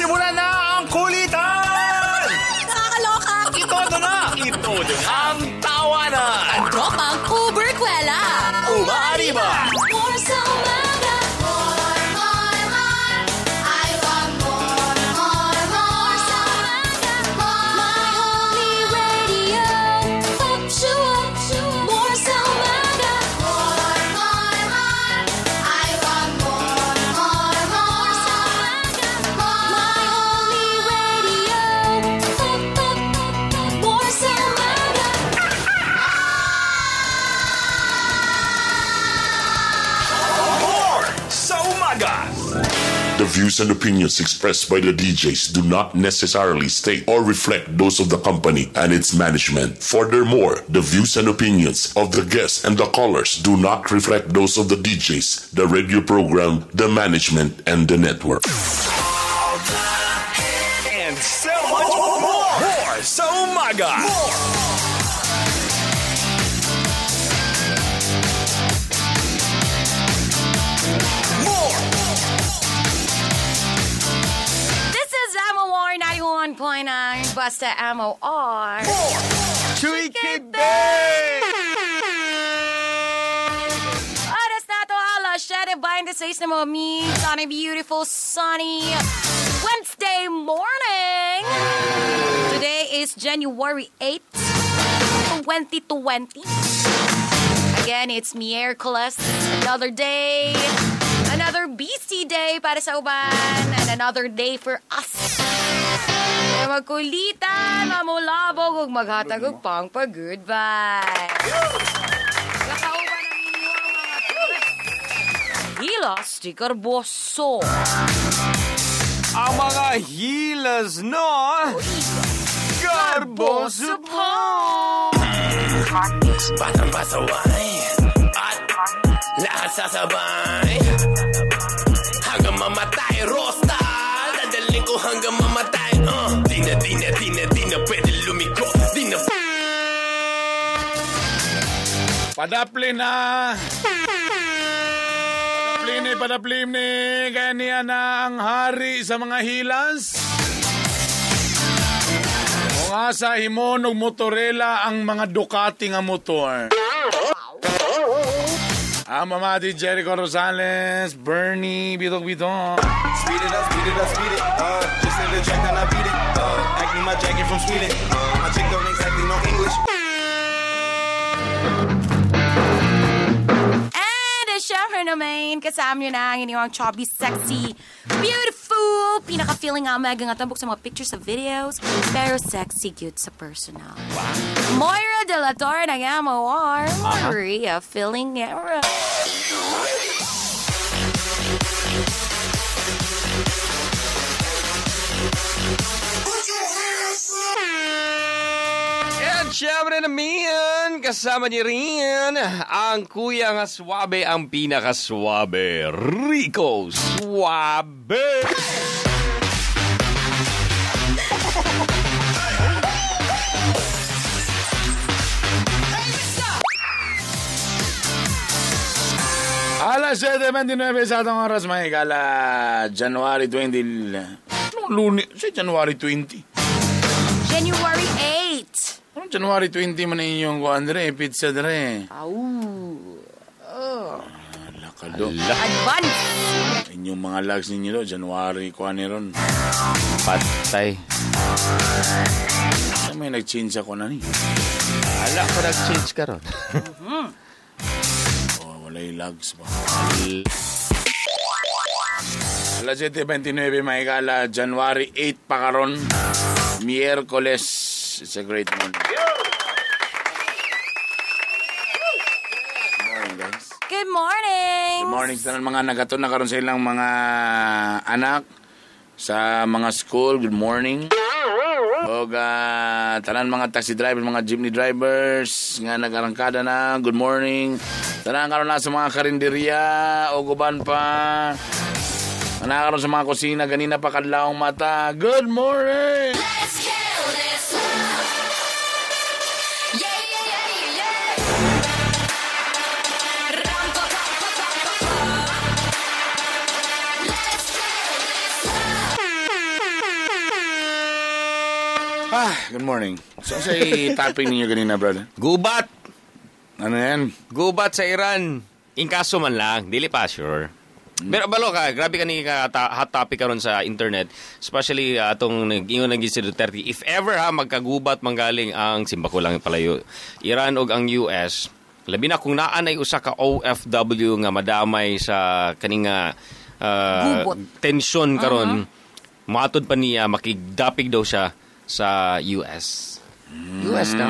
Nagsisimula na ang kulitan! Nakakaloka! Itodo na! Itodo na ang tawanan! Ang tropang Uber Kwela! Umaariba! More sa umaga! More, more, more! I want more, more, more sa umaga! More. My only radio ups you up. More sa umaga! More, more, more! I want more, more, more sa umaga! More. My only radio up, up, up, more sa umaga! More sa umaga! The views and opinions expressed by the DJs do not necessarily state or reflect those of the company and its management. Furthermore, the views and opinions of the guests and the callers do not reflect those of the DJs, the radio program, the management, and the network. And so much more! More sa umaga! More! More! This is MOR 91.9 Basta MOR. Chuy Oras na to, alas 7:26 na mga meets on a beautiful sunny Wednesday morning. Today is January 8, 2020. Again, it's Miyerkules. Another day, another busy day para sa uban, and another day for us. Kaya magkulitan, mamulabog, ug maghatag og pang pag-goodbye. Nakauban ang inyong mga Hilas di Carboso. Ang mga hilas no Garboso po! Batang pasaway at lahat sasabay hanggang mamatay rosta. Dadaling ko hanggang mamatay. Di na, di na, di na, di na pwede lumiko. Di na Padapli na! Padapli ni, padapli ni. Kaya niya na ang hari sa mga hilas. Kung asa himon og motorela ang mga Ducati nga motor. Ang mamati Jericho Rosales, Bernie, Bitok Bitok. Speed it up, speed it up, speed it. Just hit the track, then I beat it. Acne my jacket from Sweden. My chick don't exactly know English. And syempre naman, kasama nyo na ang inyong chubby, sexy, beautiful, pinaka-feeling nga mega nga tambok sa mga pictures sa videos, pero sexy cute sa personal. Moira de la Torre ng MOR, Maria Filingera. At syempre naman, kasama niyo rin ang kuya nga swabe, ang pinakaswabe, Rico Suabe! Alas 7:29 sa atong oras, mga higala. January 20. Anong Lunes? Sa January 20. January 8. Anong January 20 man inyong kuan dire? Pizza dire. Au. Lakado. Advance. Inyong mga logs ninyo do, January kuan ni ron. Patay. Sa may nag-change ako na ni. Ala ko nag-change ka ron. Oh, walay logs ba? Alas 7:29 mga higala, January 8 pa karon. Miyerkules. It's a great morning. Good morning, guys. Good morning. Good morning sa tanan mga nagato na karon sa ilang mga anak sa mga school. Good morning. Og tanan mga taxi drivers, mga jeepney drivers nga nagarangkada na. Good morning. Tanan karon na sa mga karinderya o uban pa. Tanan karon sa mga kusina ganina pa kadlawong mata. Good morning. Let's kill this love. Yeah, yeah, yeah, yeah. Ram, pa, pa, pa, pa, pa, pa. Let's kill this love. Ah, good morning. So, sa topic ninyo ganina, brother? Gubat! Ano yan? Gubat sa Iran. In kaso man lang, dili pa sure. Pero balo ka, grabe ka ni ka hot topic karon sa internet, especially atong nag-ingon naging si Duterte. If ever ha magkagubat manggaling ang simbako lang palayo Iran og ang US, labi na kung naa nay usa ka OFW nga madamay sa kaning nga Gubot. tensyon karon, matud pa niya makigdapig daw siya sa US. US daw.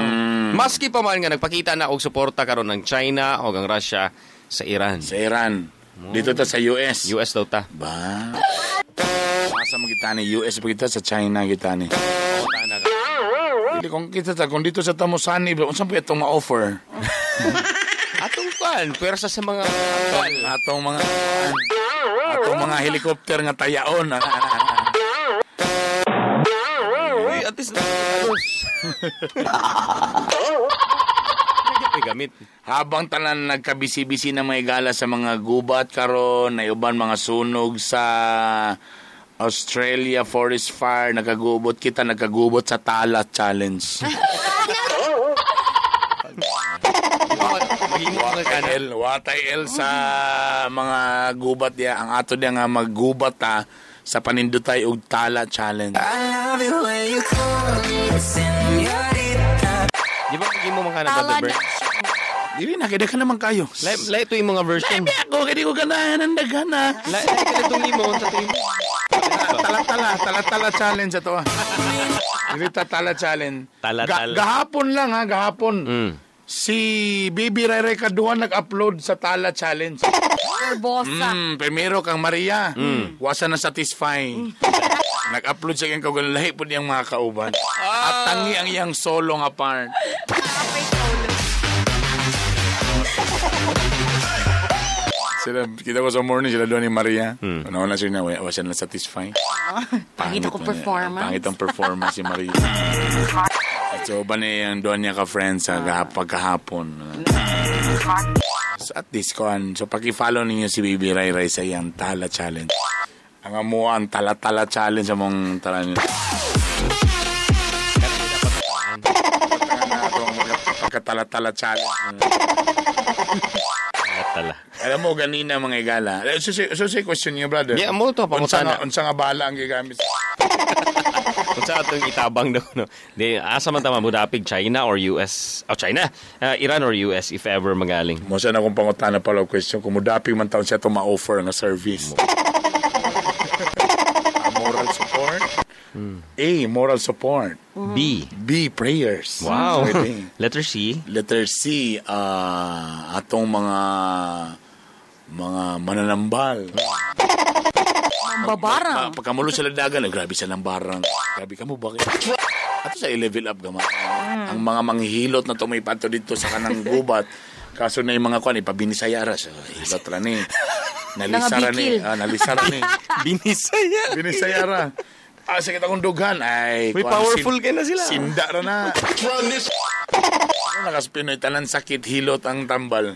Maski pa man nga nagpakita na og suporta karon ng China o ang Russia sa Iran. Sa Iran. Dito ta sa US. US daw ta. Ba? Asa mo kita ni US pa kita sa China kita ni. Dili kung kita ta kung dito sa Tamosani, bro, unsa pa itong ma-offer? Atong kwan, pwersa sa mga Atong mga atong mga helicopter nga tayaon. Uy, at least May gamit. Habang tanan nagkabisi-bisi na may gala sa mga gubat karon, na uban mga sunog sa Australia forest fire, nagkagubot kita, nagkagubot sa Tala Challenge. Maghimo ka Watay L, watay L sa mga gubat niya. Ang ato niya nga maggubat ta sa panindutay og Tala Challenge. Di ba maghimo man ka na Tala Brother Bert? na. Dili na, kaya ka naman kayo. Lay ito yung mga version. Labi ako, kaya di ko ganahan ang daghana. Lay ka na itong imo, sa itong imo. Tala-tala, tala-tala challenge ato ah. Dili ta tala challenge. Tala-tala. Gahapon lang ha, gahapon. Mm. Si Bibi Rere Kaduan nag-upload sa Tala Challenge. Barbosa. Primero kang Maria. Wasa na satisfy. Nag-upload siya kang kaugan lahi po niyang mga kauban. At tangi ang iyang solo nga part. Sila, kita ko sa morning, sila doon ni Maria. Mm. Una sila na, wasa na satisfy. Pangit ako man niya. performance. Pangit ang performance si Maria. At so, ba na yung doon niya ka-friends sa pagkahapon. So, at this con, so paki-follow ninyo si Baby Rai Rai sa iyang Tala Challenge. Ang amo ang Tala-Tala Challenge sa mong tala niyo. Pagka-tala-tala challenge. Tala. Alam mo, ganina mga igala. Eh, So, so, question niyo, brother. Yeah, mo to, Unsa pangutana. nga, unsa nga bala ang gigamit? Kung sa atong itabang daw, no? Di, asa man tama, mudapig, China or US? Oh, China! Iran or US, if ever magaling. Mo siya na kung pangutana pala question, kung mudapi man taon siya ito ma-offer nga service. Moral support. A, moral support. B. B, prayers. Wow. Pwede. Letter C. Letter C, atong mga mananambal. Mambabarang. Pagkamulo sila dagan, ay, grabe sa barang. Grabe ka mo, bakit? Ato sa i-level up gama. Ang mga manghihilot na tumipato dito sa kanang gubat, kaso na yung mga kwan, ipabinisaya ra sa hilot ra ni. Nalisara ni. Nangabikil. Ah, nalisara ni. Binisaya. Binisaya ra. Ah, sige akong dughan. Ay, May kwan, powerful kay na sila. Sinda ra na. Ano nakaspinoy, tanan sakit, hilot ang tambal.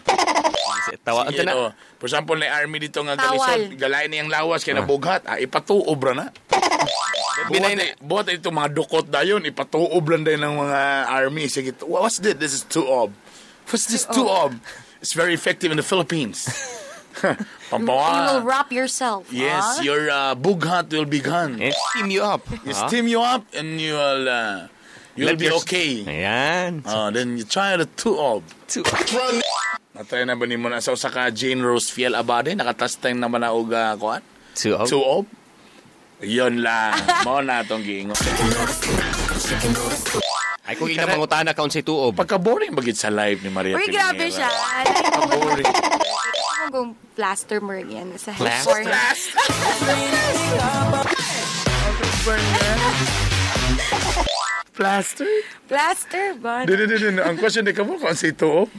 Tawa. Sige, Ito na. oh. For example, na army dito nga Tawal. galisod, galay niyang lawas kay nabughat, ipatuob ra na. Binay Buhat, buhat ito mga dukot dayon, ipatuob lang dayon ng mga army. Sige, what's this? This is tuob. What's this tuob? It's very effective in the Philippines. You will Pampawa. wrap yourself. Yes, ah? your bughat will be gone. Eh, steam you up. You steam you up and you will you'll Let be your- okay. Ayan. Then you try the tuob. Natry na ba ni mo na sa usa ka Jane Rose Fiel Abade? Nakatasteng naman na og kuan? Tuob. Tuob? Yun lang. Mao na atong giingon. Ay, kung ina mangutana ka unsay tuob. Pagka-boring bagit sa life ni Maria Uy, grabe Pinera. siya. Pagka-boring. Kung plaster mo rin yan sa Plaster? forehead. Plaster? Plaster ba? Di, di, di, di. Ang question di ka mo kung si tuob.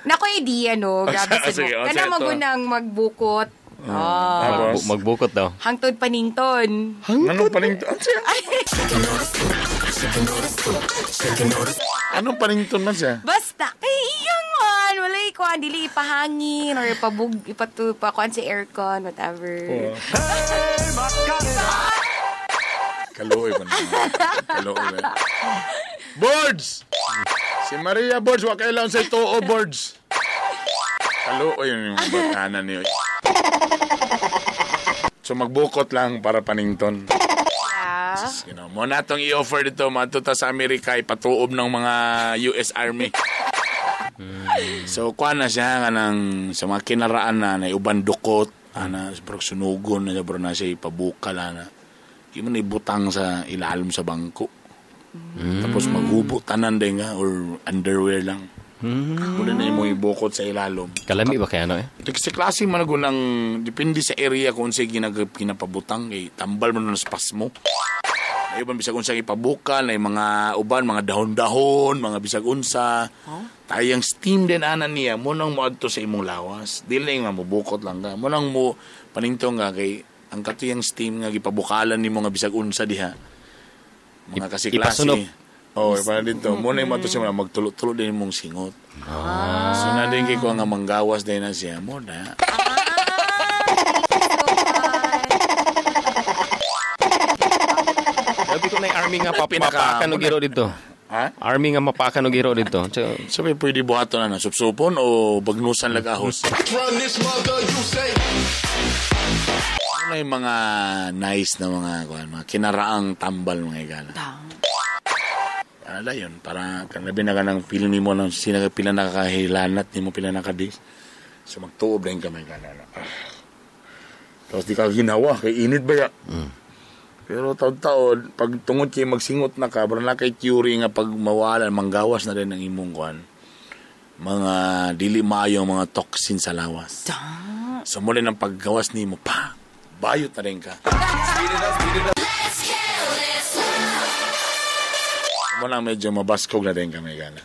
Nako, idea, no? Grabe Ah, sa sige, mo. oh, Kana sige, ito. magunang magbukot. Oh. Tapos, Magbukot daw. Hangtod panington. anong panington? Ano siya? Anong panington man siya? Basta, kay iyang man. Wala ikuan, dili ipahangin or ipabug, ipatu, pakuan sa aircon, whatever. Kaluoy pa na. Kaluoy ba? Boards! Si Maria Boards, wa kailan sa ituo boards. Kaluoy yun yung batana niyo. So magbukot lang para panington. Yeah. You know, mo na tong i-offer dito, mato ta sa Amerika, ipatuob ng mga US Army. So, kuha na siya nga ng, sa mga kinaraan na, na uban dukot, ana, bro, sunugon na, bro, na siya ipabukal, ana. Di mo na ibutang sa ilalim sa bangko. Tapos maghubo tanan din nga, or underwear lang. Muna na mo ibukot sa ilalom. Kalami ba kaya no eh? Kasi klase man ako ng, depende sa area kung sa'y ginapabutang, kay tambal man na spasmo. Ay, uban bisag unsa ipabukal, ay mga uban, mga dahon-dahon, mga bisag unsa. Tayang steam din ana niya, mo nang moadto sa imong lawas. Dili nga mobukot lang ka. Mo nang mo paningtong ka kay ang katuyang steam nga gipabukalan nimo nga bisag unsa diha. Mga kasi klase. Ipasunok. Oh, ipa dito. Mo na yung mato siya magtulo-tulo din imong singot. So na din kay ko nga manggawas din na siya mo na. Sabi ko na yung army nga mapakan og giro dito. Ha? Army nga mapakan og giro dito. So, Sabi pwede buhaton na na supsupon o bagnusan lagahos. Run this mother, you say. Ano yung mga nice na mga kuan, mga kinaraang tambal mga igala. Ano na yun, para kanabi na ka ng feeling nimo ng sina pila nakakahilanat nimo pila nakadis. So magtuob din ka mga igala. Ah. Tapos di ka ginawa kay init ba ya? Pero taon-taon, pag tungod kay magsingot na ka, para na kay theory nga pag mawala, manggawas na rin ang imong kuan. Mga dili maayo ang mga toxin sa lawas. So muli ng paggawas nimo, pa, bayot na rin ka. Mo lang medyo mabaskog na rin kami gana.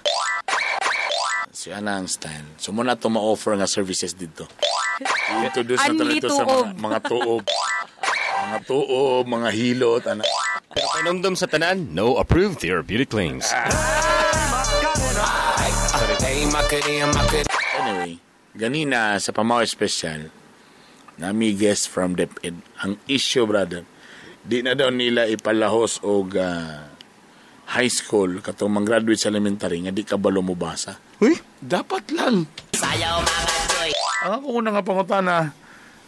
Si ana ang style. So muna to ma-offer nga services dito. I-introduce na to Unli dito sa tuob. mga tuob. Mga tuob, mga hilot, ana. pero painumdum sa tanan, no approved therapeutic claims. Anyway, ganina sa Pamaw Special, nami guest from DepEd. Ang issue, brother, di na daw nila ipalahos og high school katong mang-graduate sa elementary nga di ka balo mo basa. Uy, Dapat lang. Ang ako una nga pangutana,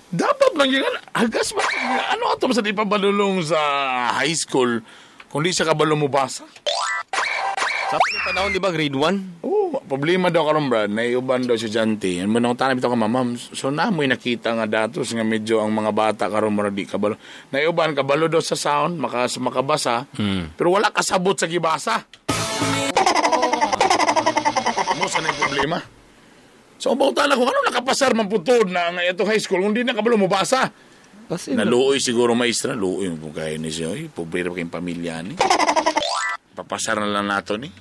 dapat lang yun. Hagas ba? Ano ato sa di pabalulong sa high school kung di siya kabalo mo basa? Sa panahon, di ba, grade 1? Oo, problema daw karon brad, naiuban daw si Janti. Ano nang tanong bitaw ka ma'am, so namoy nakita nga datos nga medyo ang mga bata karon mura di kabalo. Naiuban kabalo daw sa sound, makabasa, pero wala kasabot sa gibasa. Mo sa na yung problema. So ang pangutana ko, ano nakapasar man putod na nga ito high school kung di na kabalo mo basa? Naluoy siguro maestra, luoy mo kaya ni siya. Oy, pobre pa kayong pamilya ni. Papasar na lang nato ni.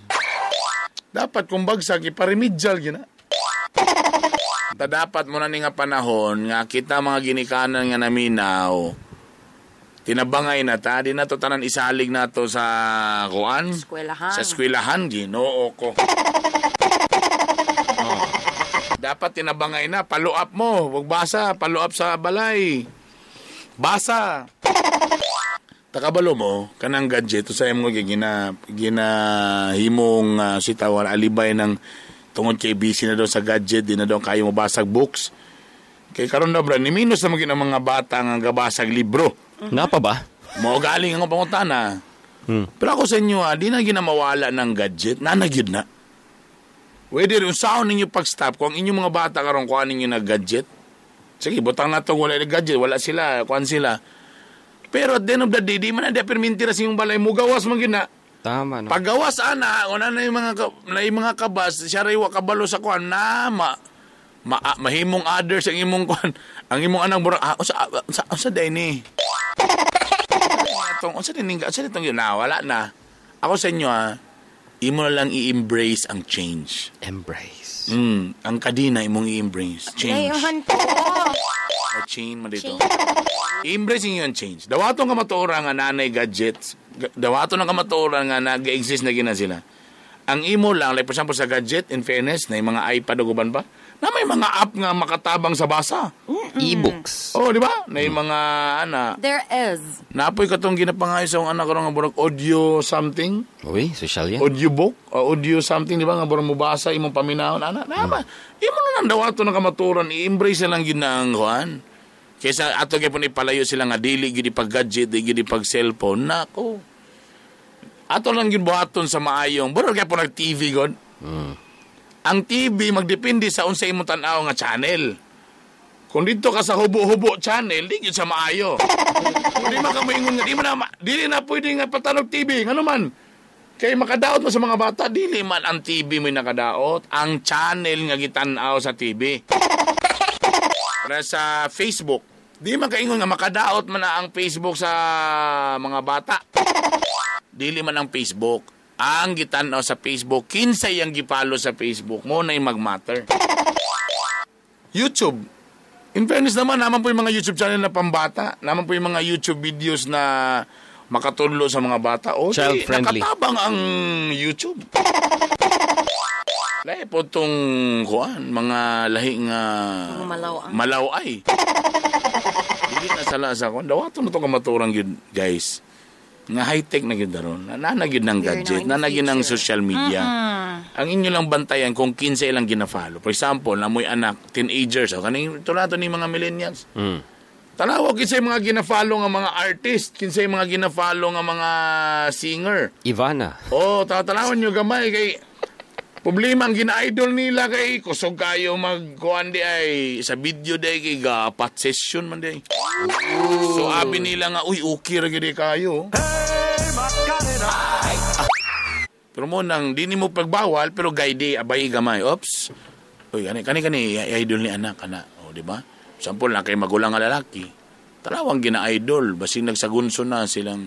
Dapat kung bagsak, iparemedial gina. Ta dapat mo na ni nga panahon nga kita mga ginikanan nga naminaw tinabangay na ta di na to tanan isalig nato sa kuan Eskwelahan. sa eskwelahan Ginoo ko. Oh. Dapat tinabangay na follow up mo wag basa follow up sa balay basa. Takabalo mo kanang gadget sa imo gina ginahimong sitawan alibay ng tungod kay busy na daw sa gadget di na daw kayo mabasag books kay karon daw bra ni minus na magin ang mga bata nga gabasag libro. Napa ba? Mao galing ang pangutana. Pero ako sa inyo ha, di na ginamawala ng gadget, nanagyud na. Whether unsaon ninyo pag-stop kung ang inyong mga bata karon kuan ninyo na gadget. Sige, butang na to wala na gadget, wala sila, kuan sila. Pero at the end of the day, di man na deperminti ra sa inyong balay mo gawas man gyud na. Tama, no? Paggawas ana, una na yung mga na yung mga kabas, siya ray wa kabalo sa kuan na ma, ma mahimong others ang imong kuan, ang imong anak mura unsa unsa unsa day ni. Atong unsa din unsa ditong yun na wala na. Ako sa inyo ha, imo na lang i-embrace ang change. Embrace. Ang kadina imong i-embrace. Change. Ngayon po. O chain mo dito. I-embrace ninyo ang change. Dawaton ka matuora nga nanay gadgets. Dawaton ang kamatuoran nga nag-exist na gina sila. Ang imo lang, like for example sa gadget, in fairness, na yung mga iPad o guban pa, Na may mga app nga makatabang sa basa. E-books. Oh, di ba? Na yung mga ana. There is. Napoy katong ginapangayo sa akong anak karon nga burag audio something, Uy, social yan. audiobook, o audio something, di ba? Nga burag mobasa imong paminahon ana. Na imo na lang dawato ng kamaturan, i-embrace na lang gid na ang kuan. Kaysa ato gyapon ipalayo sila nga dili gid pag gadget, di gid pag cellphone. Nako. Ato lang gid buhaton sa maayong. Burag gyapon nag TV god. Ang TV magdepende sa unsa imong tan-aw nga channel. Kung dito ka sa hubo-hubo channel, di gyud sa maayo. Kung di man ka moingon nga, di man na, dili na pwede nga patanog TV, ngano man. Kay makadaot mo sa mga bata, dili man ang TV mo'y nakadaot, ang channel nga gitan-aw sa TV. Para sa Facebook, di man kaingon nga makadaot man na ang Facebook sa mga bata. Dili man ang Facebook. Ang gitan-aw sa Facebook, kinsay ang gipalo sa Facebook mo na'y magmatter. YouTube. In fairness naman, naman po yung mga YouTube channel na pambata. Naman po yung mga YouTube videos na makatudlo sa mga bata. O, di, Child-friendly. nakatabang ang YouTube. Lahi po itong kuan, mga lahi nga Mga malaw-ay. Malaway. Hindi na sala sa kuan. Dawato na itong kamaturang yun, guys. Nga high-tech na yun daron. Nana yun ng We're now gadget, in the nana yun ng future. social media. Ang inyo lang bantayan kung kinsa ilang gina-follow. For example, namoy anak, teenagers, o kaning tulad ni mga millennials. Tanawa kinsa yung mga gina-follow nga mga artist, kinsa yung mga gina-follow nga mga singer. Ivana. Oh, tatanawan nyo gamay kay problema ang gina-idol nila kay kusog kayo magkuan di ay sa video day kay gapat session man di. So abi nila nga uy okay ra gyud kayo. Pero mo nang di nimo pagbawal pero guide abay gamay. Oops. Uy kani kani kani idol ni anak ana. O di ba? Sample na kay magulang nga lalaki. Tanawang gina-idol basin nagsagunso na silang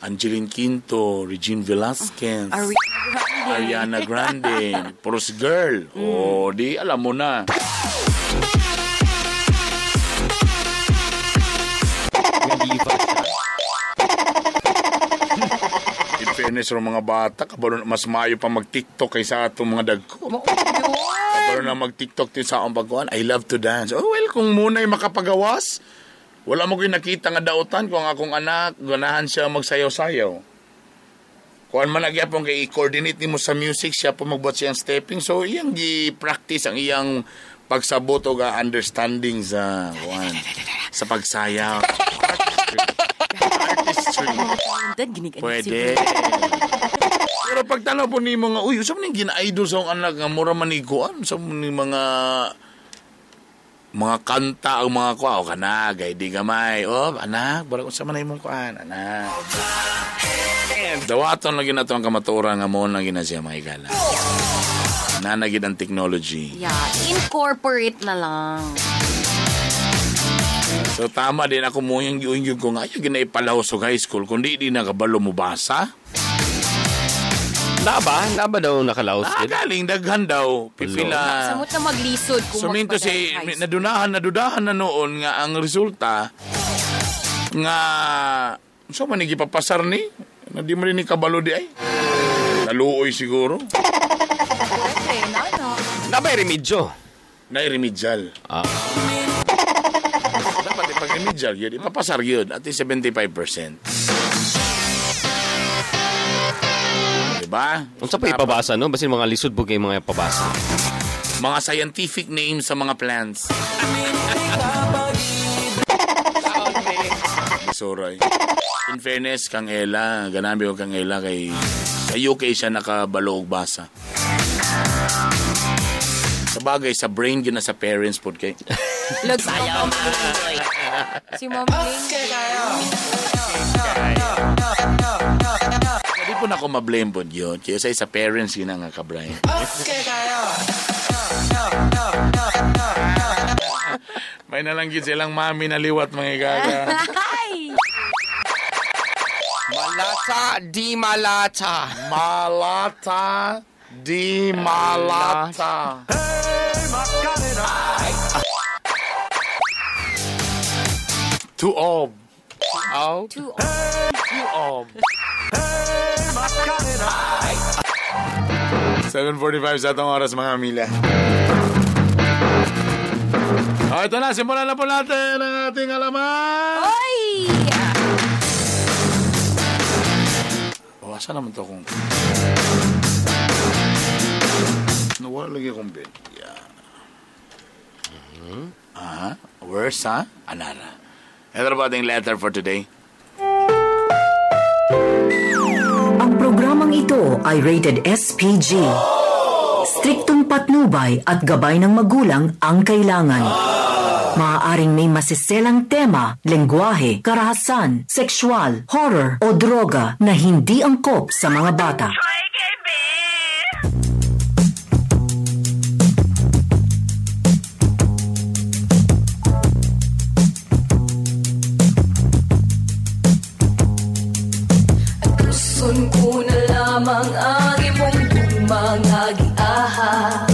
Angeline Quinto, Regine Velasquez. Ariana Ariana Grande. Grande, puros girl. O, di alam mo na. Nga diva siya. In fairness, sa mga bata, kabalo na- mas maayo pa mag-TikTok kaysa atong mga dagko. Kabalo na mag-TikTok din sa akong pagkuhan. I love to dance. Oh, well, kung muna'y makapagawas, wala mo ko'y nakita nga dautan kung ang akong anak, ganahan siya magsayaw-sayaw. Kuan man nagyapon kay i-coordinate nimo sa music siya po magbuhat siyang stepping. So iyang gi-practice ang iyang pagsabot o ga understanding sa kuan sa pagsayaw. Artistry. Talented, ginig Pwede. Pero pag tanaw po nimo nga, uy, usa man ning gina-idol sa akong anak nga mura man ni kuan sa man ni mga kanta ang mga kuan o kana gay di gamay. Oh, anak, bara unsa man na imong kuan, anak. Dawaton lagi na to ang kamatuoran nga mo na gina siya mga higala. Nanagid ang technology. Yeah, incorporate na lang. So tama din ako mo yung giungyog ko nga ayaw ginaipalaw sa high school kundi di nakabalo mo basa. Naba? Naba daw nakalaos Ah, din? galing daghan daw. Pipila. Samot na maglisod kung So minto magpa- si high school. nadudahan na noon nga ang resulta nga so man ni gipapasar ni na di mo rin ni kabalo di ay. Naluoy siguro. Pwede, no, no. Nabay remedyo. Na remedial. Ah. Dapat ipag-remedial yun, ipapasar yun at least 75%. Diba? Unsa pa ipabasa no? Basin mga lisod po kay mga ipabasa. Mga scientific names sa mga plants. Suroy. In fairness, kang Ella, ganabi ko kang Ella kay sa UK siya nakabalo og basa. Sa bagay, sa brain gina sa parents pod kay. Log si Mom Si Mom Ling. Di po na ako ma-blame pod yun. Kaya sa parents gina nga ka-brain. May nalanggit silang mami na liwat mga gaga. Ay! Malata di malata. Malata di malata. Too ob. Out. Too Too ob. 7:45 sa atong oras mga mila. Oh, ito na, simulan na po natin ang ating alaman. Oy! Oh, asa naman to kung... Nawala lagi akong bed. Yeah. Ah, where's ha? Anara. Ito na po ating letter for today. Ang programang ito ay rated SPG. Striktong patnubay at gabay ng magulang ang kailangan. Maaaring may masiselang tema, lengguwahe, karahasan, sexual, horror o droga na hindi angkop sa mga bata. Tuson ko na lamang ang imong mga giahak.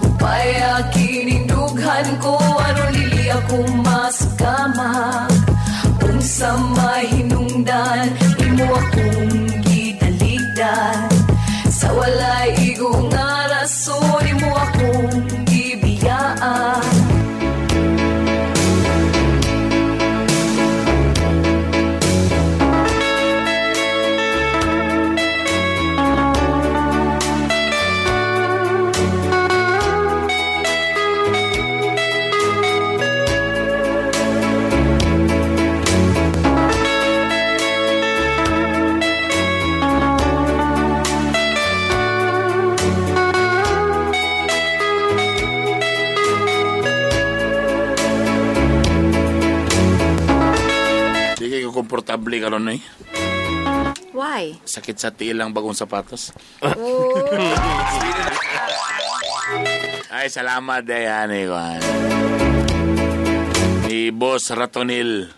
Upay kinindughan ko aron dili ako masukamak. Unsa may hinungdan imo akong gitaligdan. Sa walay igo nga rason imo akong gibiyaan. Di kayo komportable karon eh. Why? Sakit sa tiil ang bagong sapatos. Oh. Ay, salamat eh, ani Juan. Ni Boss Ratonil.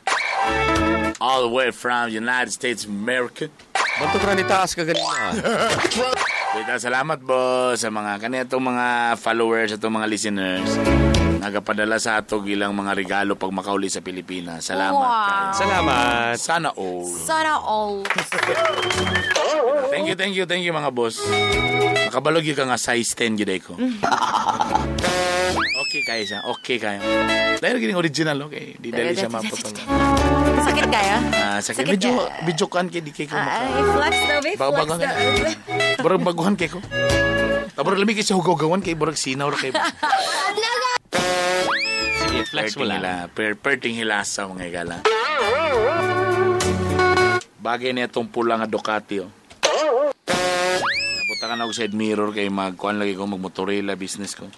All the way from United States of America. Banto ka ni taas ka ganina. Kita, salamat boss sa mga kanitong mga followers at mga listeners. Nagapadala sa ato ilang mga regalo pag makauli sa Pilipinas. Salamat Wow. kayo. Salamat. Sana all. Sana all. Thank you, thank you, thank you mga boss. Nakabalog yun ka nga size 10 gyud ko. Okay kayo siya. Okay kayo. Dahil gining original, okay. Di dali siya maputol. Sakit kaya? Ah, sakit. Sakit Medyo, kaya? medyo kan kay di kay ko maka. Ay, flex daw, babe. Flex Bago-bago daw. Barang baguhan kay ko. Tabarang lamig kay siya hugaw-gawan kay barang sinaw ra kay. Sige, flex mo lang. Perting hilasa mga igala. Bagay na itong pula nga Ducati, oh. Napunta ka na ako sa side mirror kay magkuan lagi ko magmotorela business ko.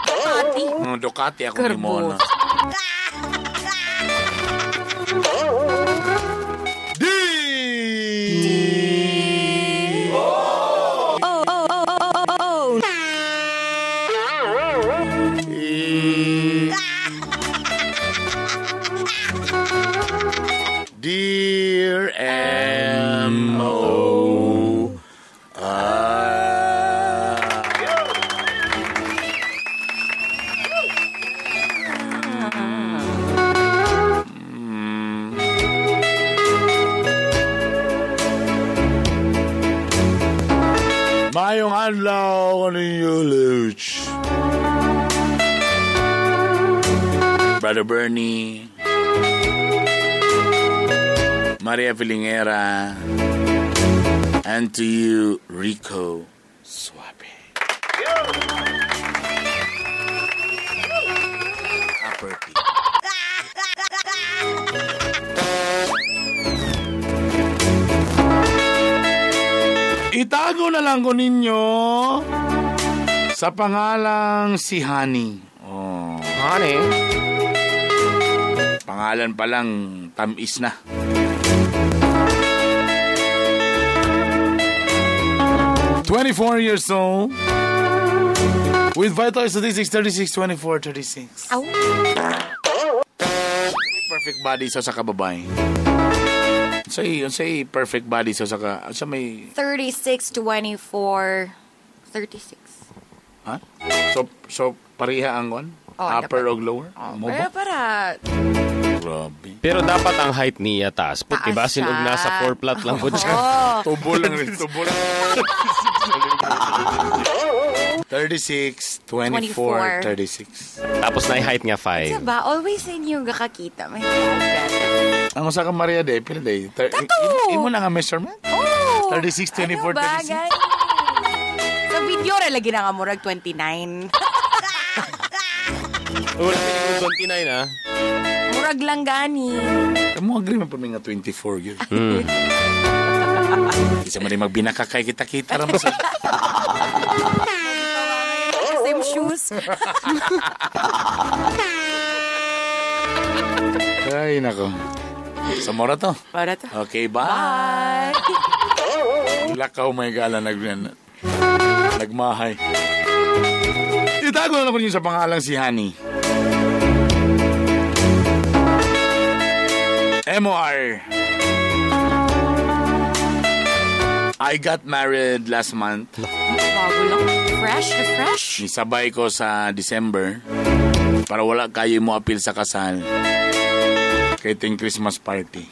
Ducati. Ducati ako Karbo. ni Mona. D! Oh, oh, oh, oh, oh, oh. E. Dear M.O. R. Mayong adlaw ninyo, Luch. Brother Bernie, Maria Filingera, and to you, Rico Suabe. Upper P. Itago na lang ko ninyo sa pangalang si Honey. Oh. Honey. Pangalan pa lang, tamis na. 24 years old. With vital statistics 36, 24, 36. Aw. Perfect body sa sa kababay. Say perfect body sa ka sa may 36, 24, 36. ha? So pareha ang one? Oh, Upper dapat. o lower? Oh, Mo pero ba? para Grabe. Pero dapat ang height niya taas. Put, Taas diba? Sinog siya. nasa 4 flat lang po siya. Oh. Tubo lang rin, tubo lang. 36, 24, 24. 36. Tapos na height nga 5. Diba? Always sa inyo gakakita. May God. Ang usa ka Maria day, pila day? Kato! Imo na nga measurement? Oh! 36, 24, ano ba, 36. gani? Sa video ra lagi na nga murag 29. Wala pinigong 29 ah. Murag lang gani. Mo agree man po mi nga 24 yun. Isa man rin magbinakakay kita-kita ra mo sa Same shoes. Ay, nako. Sa mora to. Para to. Okay, bye. Bye. Lakaw may gala nagmahay. Itago na lang ko niyo sa pangalang si Honey. MOR. I got married last month. Bago lang. Fresh na fresh. Nisabay ko sa December para wala kayo mo apil sa kasal. Kay ting Christmas party.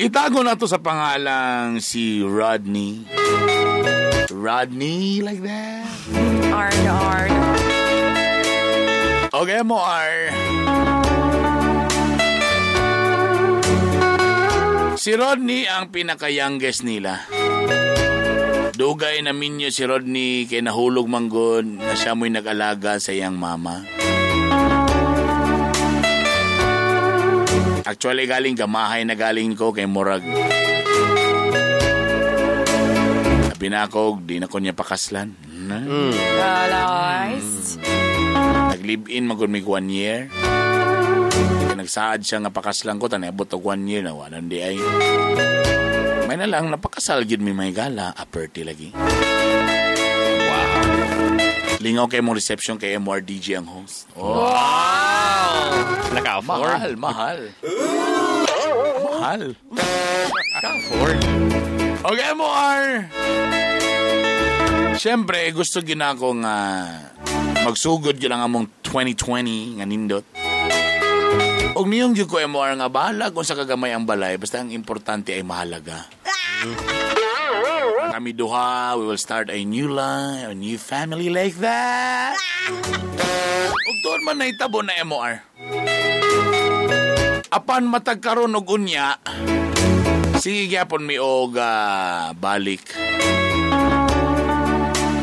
Itago na to sa pangalang si Rodney. Rodney like that. R na R. Okay, mo R. Si Rodney ang pinaka-youngest nila. Dugay na minyo si Rodney kay nahulog manggod na siya mo'y nag-alaga sa iyang mama. Actually, galing gamahay na galing ko kay Murag. Sabi na ako, di na ko niya pakaslan. Na. Alas. Nag-live-in magud mig 1 year. Kaya nagsaad siya nga pakaslan ko tanay abot og 1 year na wala di ay. May na lang napakasal gyud mi may gala, aperti lagi. Wow. Lingaw kay mong reception kay MRDJ ang host. Oh, Naka-afford. mahal, mahal. Mahal. Naka-afford. Okay, MR. Siyempre, gusto gyud nako nga magsugod gyud ang among 2020 nga nindot. Og niyong gyud ko MR nga bahala kung sa kagamay ang balay, basta ang importante ay mahalaga. Kami duha, we will start a new life, a new family like that. Ug tuon man nahitabo na MR. Apan matag karon og unya, sige gyapon mi og balik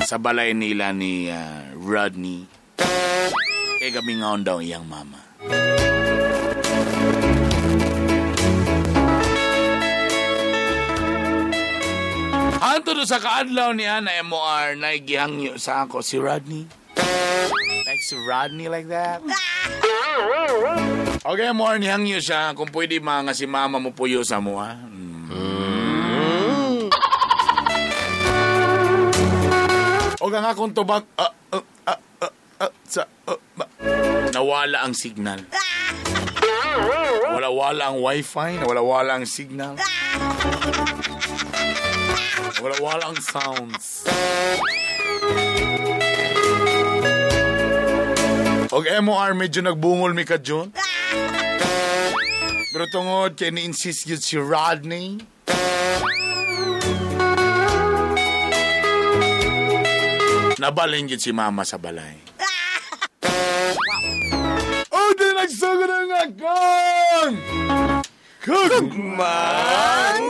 sa balay nila ni Rodney. Kay gamingaon daw iyang mama. Hanto do sa kaadlaw niya na MOR na gihangyo sa ako si Rodney. Like si Rodney like that. Okay, MOR nihangyo siya kung pwede mga si mama mo puyo sa mo ah. O nga kung tubag sa nawala ang signal. Nawala-wala ang wifi, nawala-wala ang signal. Nawala-wala ang sounds. Og MOR medyo nagbungol mi ka Jun. Pero tungod kay ni-insist yun si Rodney. Nabalin yun si mama sa balay. Oh, di nagsugod ang akong! Kugmang!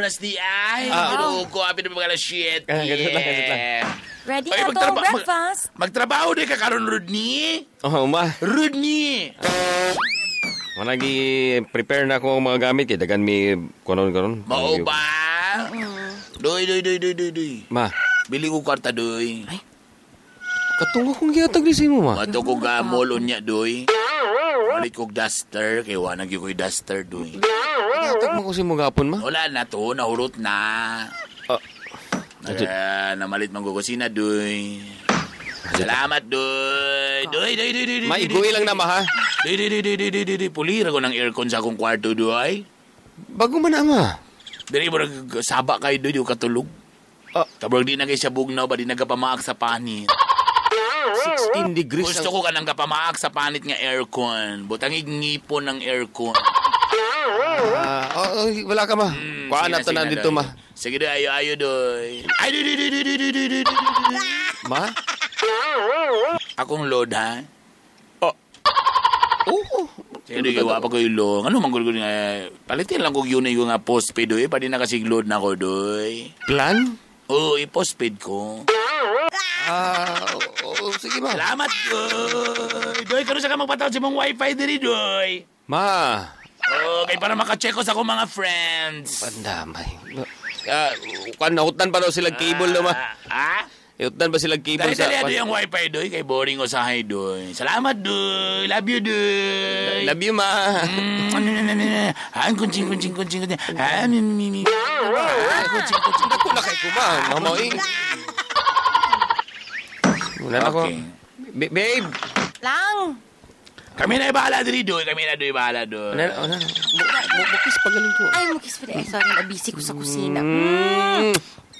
oras di ay. Ginoo ko, apil na mga shit. Ah, ganito lang, ganito lang. Ready Ay, na to, breakfast. Magtrabaho di ka karon Rodney. Oh, ma. Rodney. Managi prepare na ako ang mga gamit kay dagan mi kunon karon. Mao ba? Doy, doy, doy, doy, doy, doy. Ma, Bili ko kwarta, doy. katong akong gihatag ni mo ma. Ato ko gamol unya, doy. Balik kog duster, kay wa na gyud ko'y duster, doy. Gihatag mo ko sa imo gapon ma. Wala na to, nahurot na. Ah. Namalit man ko kusina, doy. Salamat, doy. Doy, doy, doy, doy, doy. Ma, iguwi lang na ma ha. Doy, doy, doy, doy, doy, doy, doy, doy. Pulira ko ng aircon sa akong kwarto, doy. Bago man na ma. Dili mo nagsaba kayo, doy, di ko katulog. Ah. Tabrog di na kay sa bugnaw, ba di nagkapamaak sa panit. 16 degrees. Gusto ko ka nang kapamaak sa panit nga aircon. Butang ngipon ng aircon. Oh, wala ka ma. Kuhaan na Sige to sige na dito doy. ma. Sige doy, ayo ayo doy. Ay doy doy doy doy doy doy doy doy. Ma? Akong load ha. Oh. Oo. Sige doy, kay wa pa ko'y load. Ano man gud nga palitin lang kog yun yung nga postpaid doy, pwede na kasi load na ko doy. Plan? Oo, i-postpaid ko. Oo, sige ma. Salamat doy. Doy, karon sa ka magpatawad sa imong wifi diri doy. Ma. Okay, para maka-check ko sa akong mga friends. Pandamay. Kuan nahutan pa daw sila cable no ma. Ah? Iutan ba sila cable Dali, sa dali, doy ang wifi doy. Kay boring ko sa hay doy. Salamat doy. Love you doy. Love you ma. Ah, kuncing, kuncing, kuncing, kuncing. Ah, mi, mi, mi. Ah, kuncing, kuncing. Dako na kay kuma. Mama eh. Wala na ko. Okay. Babe. Lang. Kami na bahala diri doy. Kami na doy bahala doy. Ano ano? Mukis pagaling ko. Ay, mukis pa. Eh, sorry, nabisi ko sa kusina. Mm.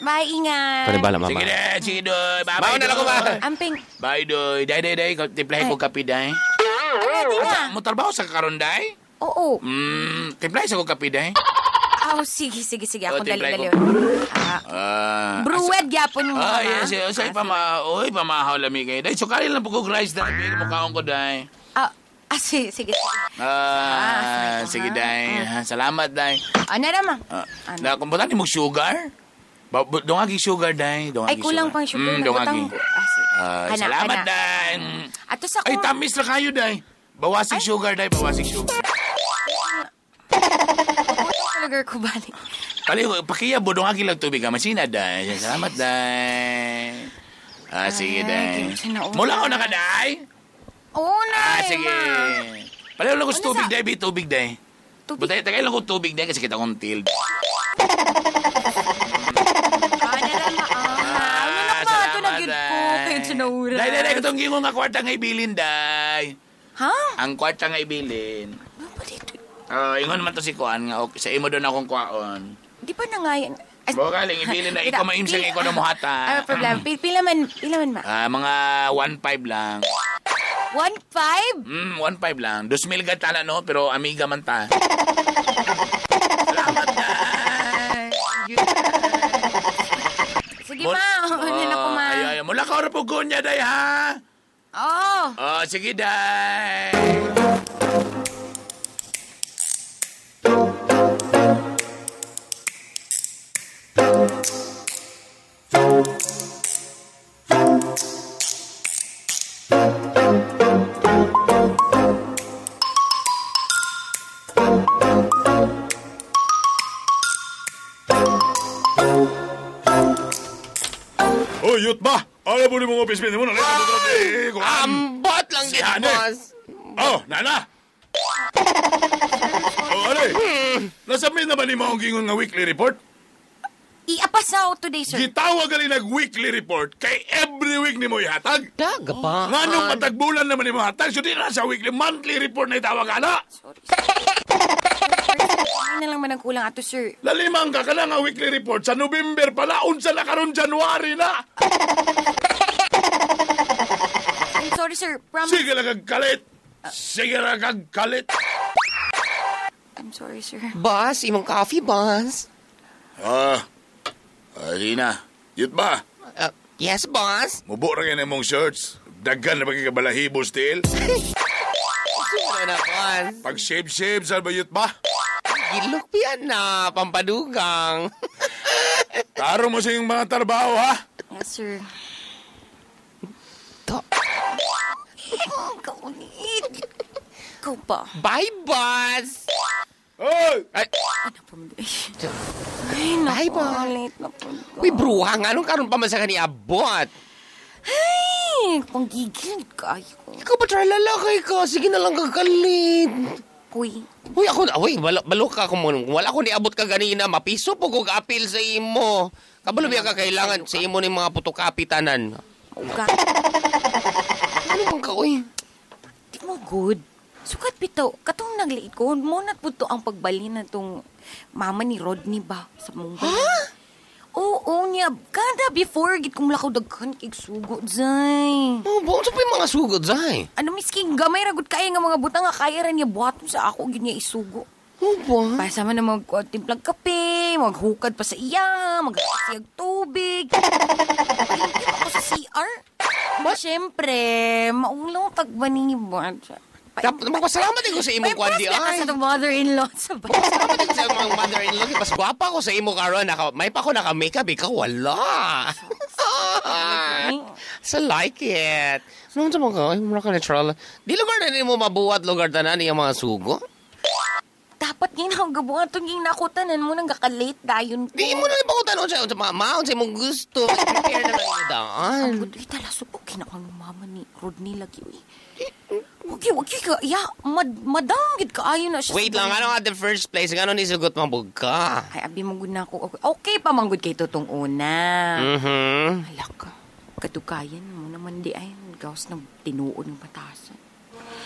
Bye, ingat. Kani bala mama. Sige na, sige doy. Bye, Mauna na ko, ma. Amping. Bye doy. Day, day, day. Timplahe ko kape day. Ready na. Mo trabaho sa karon day? Oo. Timplahe sa ko kape day. Oh, sige, sige, sige. Oh, Ako dali, timplay dali. ko. Ah, Ah. brewed gyapon mo, Ah, ma. yes, yes. Ay, pama, oy, pamahaw lami kayo. Day, sukali lang po ko rice day. Mukhaon ko day. Ah, sige, sige. Ah, Ah, sige, ha? day. Salamat, day. Ano na, ma? Ah, na, kung butan mo sugar? Dungagi sugar, day. Dungagi Ay, kulang pang sugar. Dungagi. Nabutang ko. Ah, sige. Ah, Kana, salamat, kana. day. Ato sa Ay, ko. tamis na kayo, day. Bawasig sugar, day. Bawasig sugar. Sa lugar ko balik. Pali, pakiyabo, dungagi lang tubig ka. Masina, day. Salamat, day. Ah, sige, Ay, day. kimchi na una. Mula ko na ka, day. Oo na, Ah, eh, sige. ma. Palayo lang ko sa Ano tubig, day. Bi, tubig, day. Tubig. Butay, tagay lang ko tubig, day, kasi kita kong til. Ah, nara, ma. Ah, ano na pa? Ito na gyud ko. Kayo sa naura. Day, day, day, katong gingon nga kwarta nga ibilin, day. Ha? Ang kwarta nga ibilin. Ano ba dito? Ah, ingon man to si Kuan nga okay, sa imo doon akong kuwaon. Di pa na nga yan. Ay, Bogaling ibilin na ikaw maimsang ikaw na muhata. Ano problema? Pila man, ma? Ah, mga 1.5 lang. 1.5? 1.5 lang. 2,000 gatala no, pero amiga man ta. Salamat, day. Sige, ma. Ano na ko, ma? Ay, ay, mula ka ora po niya, day, ha? Oo. Oh, sige, day. Oy, yut ba? Alam mo ni mong office mate mo na. Ambot lang Si gid, Ane. boss. Oh, nana. Oh, ano? Nasubmit na ba ni mo ang gingon nga weekly report? Iapasa ako today, sir. Gitawag gali nag weekly report kay every week nimo ihatag. Daga pa. Nganong matagbulan naman nimo hatag? So di na sa weekly, monthly report na itawag ana. Sorry, sir. Ano na lang man ang kulang ato, sir. Lalimang ka ka na nga weekly report sa November pala, unsa na karon January na. I'm sorry, sir. Promise. Sige lang kag kalit. Sige lang kag kalit. I'm sorry, sir. Boss, imong coffee, boss. Ah, di na. Yut ba? Yes, boss. Mubo ra kay mong shirts. Daghan na ba kay kabalahibo still? Wala na, boss. Pag shape-shape sa ba yut ba? Gilok yan na, pampadugang. Taro mo sa iyong mga trabaho, ha? Yes, sir. To. Kaunit. Ikaw pa. Bye, boss! Oy! Ay, Ay, Ay, naku. Bye, boss. Late na po. Uy, bruha nga. Anong karon pa man sa kaniabot? Ay, panggigil kayo. Ikaw ba try lalaki ka? Sige na lang kagalit. Uy, Uy, ako, uy, balok ka kung wala ko niabot ka ganina, mapiso po kog apil sa imo. Kabalo biya ka kailangan sa imo ni mga putokapi tanan. uga. Ano bang ka, uy? Di mo good. Sukat bitaw, katong nagliit ko, mo na po to ang pagbalhin na tong mama ni Rodney ba sa mong Ha? Oo, niya. Kada before, git kong lakaw daghan kig sugo, zay. Oh, buong sa pa yung mga sugod, zay. Ano misking gamay ragot kaya nga mga butang nga kaya ra niya buhaton sa ako gid niya isugo. Oh, ba? Para sa man na magtimplag kape, maghukad pa sa iya, maghasiyag tubig. Ay, ako sa CR. Ba, syempre, maulaw tagba ni ba? Magpasalamat ko sa imong kwan di ay. ay. Sa mother-in-law sa bahay. Salamat ko sa imong mother-in-law. Mas gwapa ko sa imo karon. Naka, may pa ko naka-makeup, ikaw wala. So like it. Ano sa mga, ay, mura ka natural. Di lugar na nimo mabuhat lugar tanan niyang mga sugo. Dapat ngayon ang gabuhaton yung nakutanan mo nang gakalate dayon ko. Di mo na ipakutan sa sa mama, sa imong gusto. Prepare na lang mo daan. Ang good, uy, talasok ko, kinakang mama ni Rodney lagi, uy. Okay, okay ka, ya, madam, gid kaayo na siya. Wait lang, ano nga the first place? Ngano ni sugot mabog ka? Ay, abi mo gud na ako. Okay, okay pa manggod kay totong una. Mhm. Hala ka, katukayan mo naman di ay, gawas na tinuod ng batasan.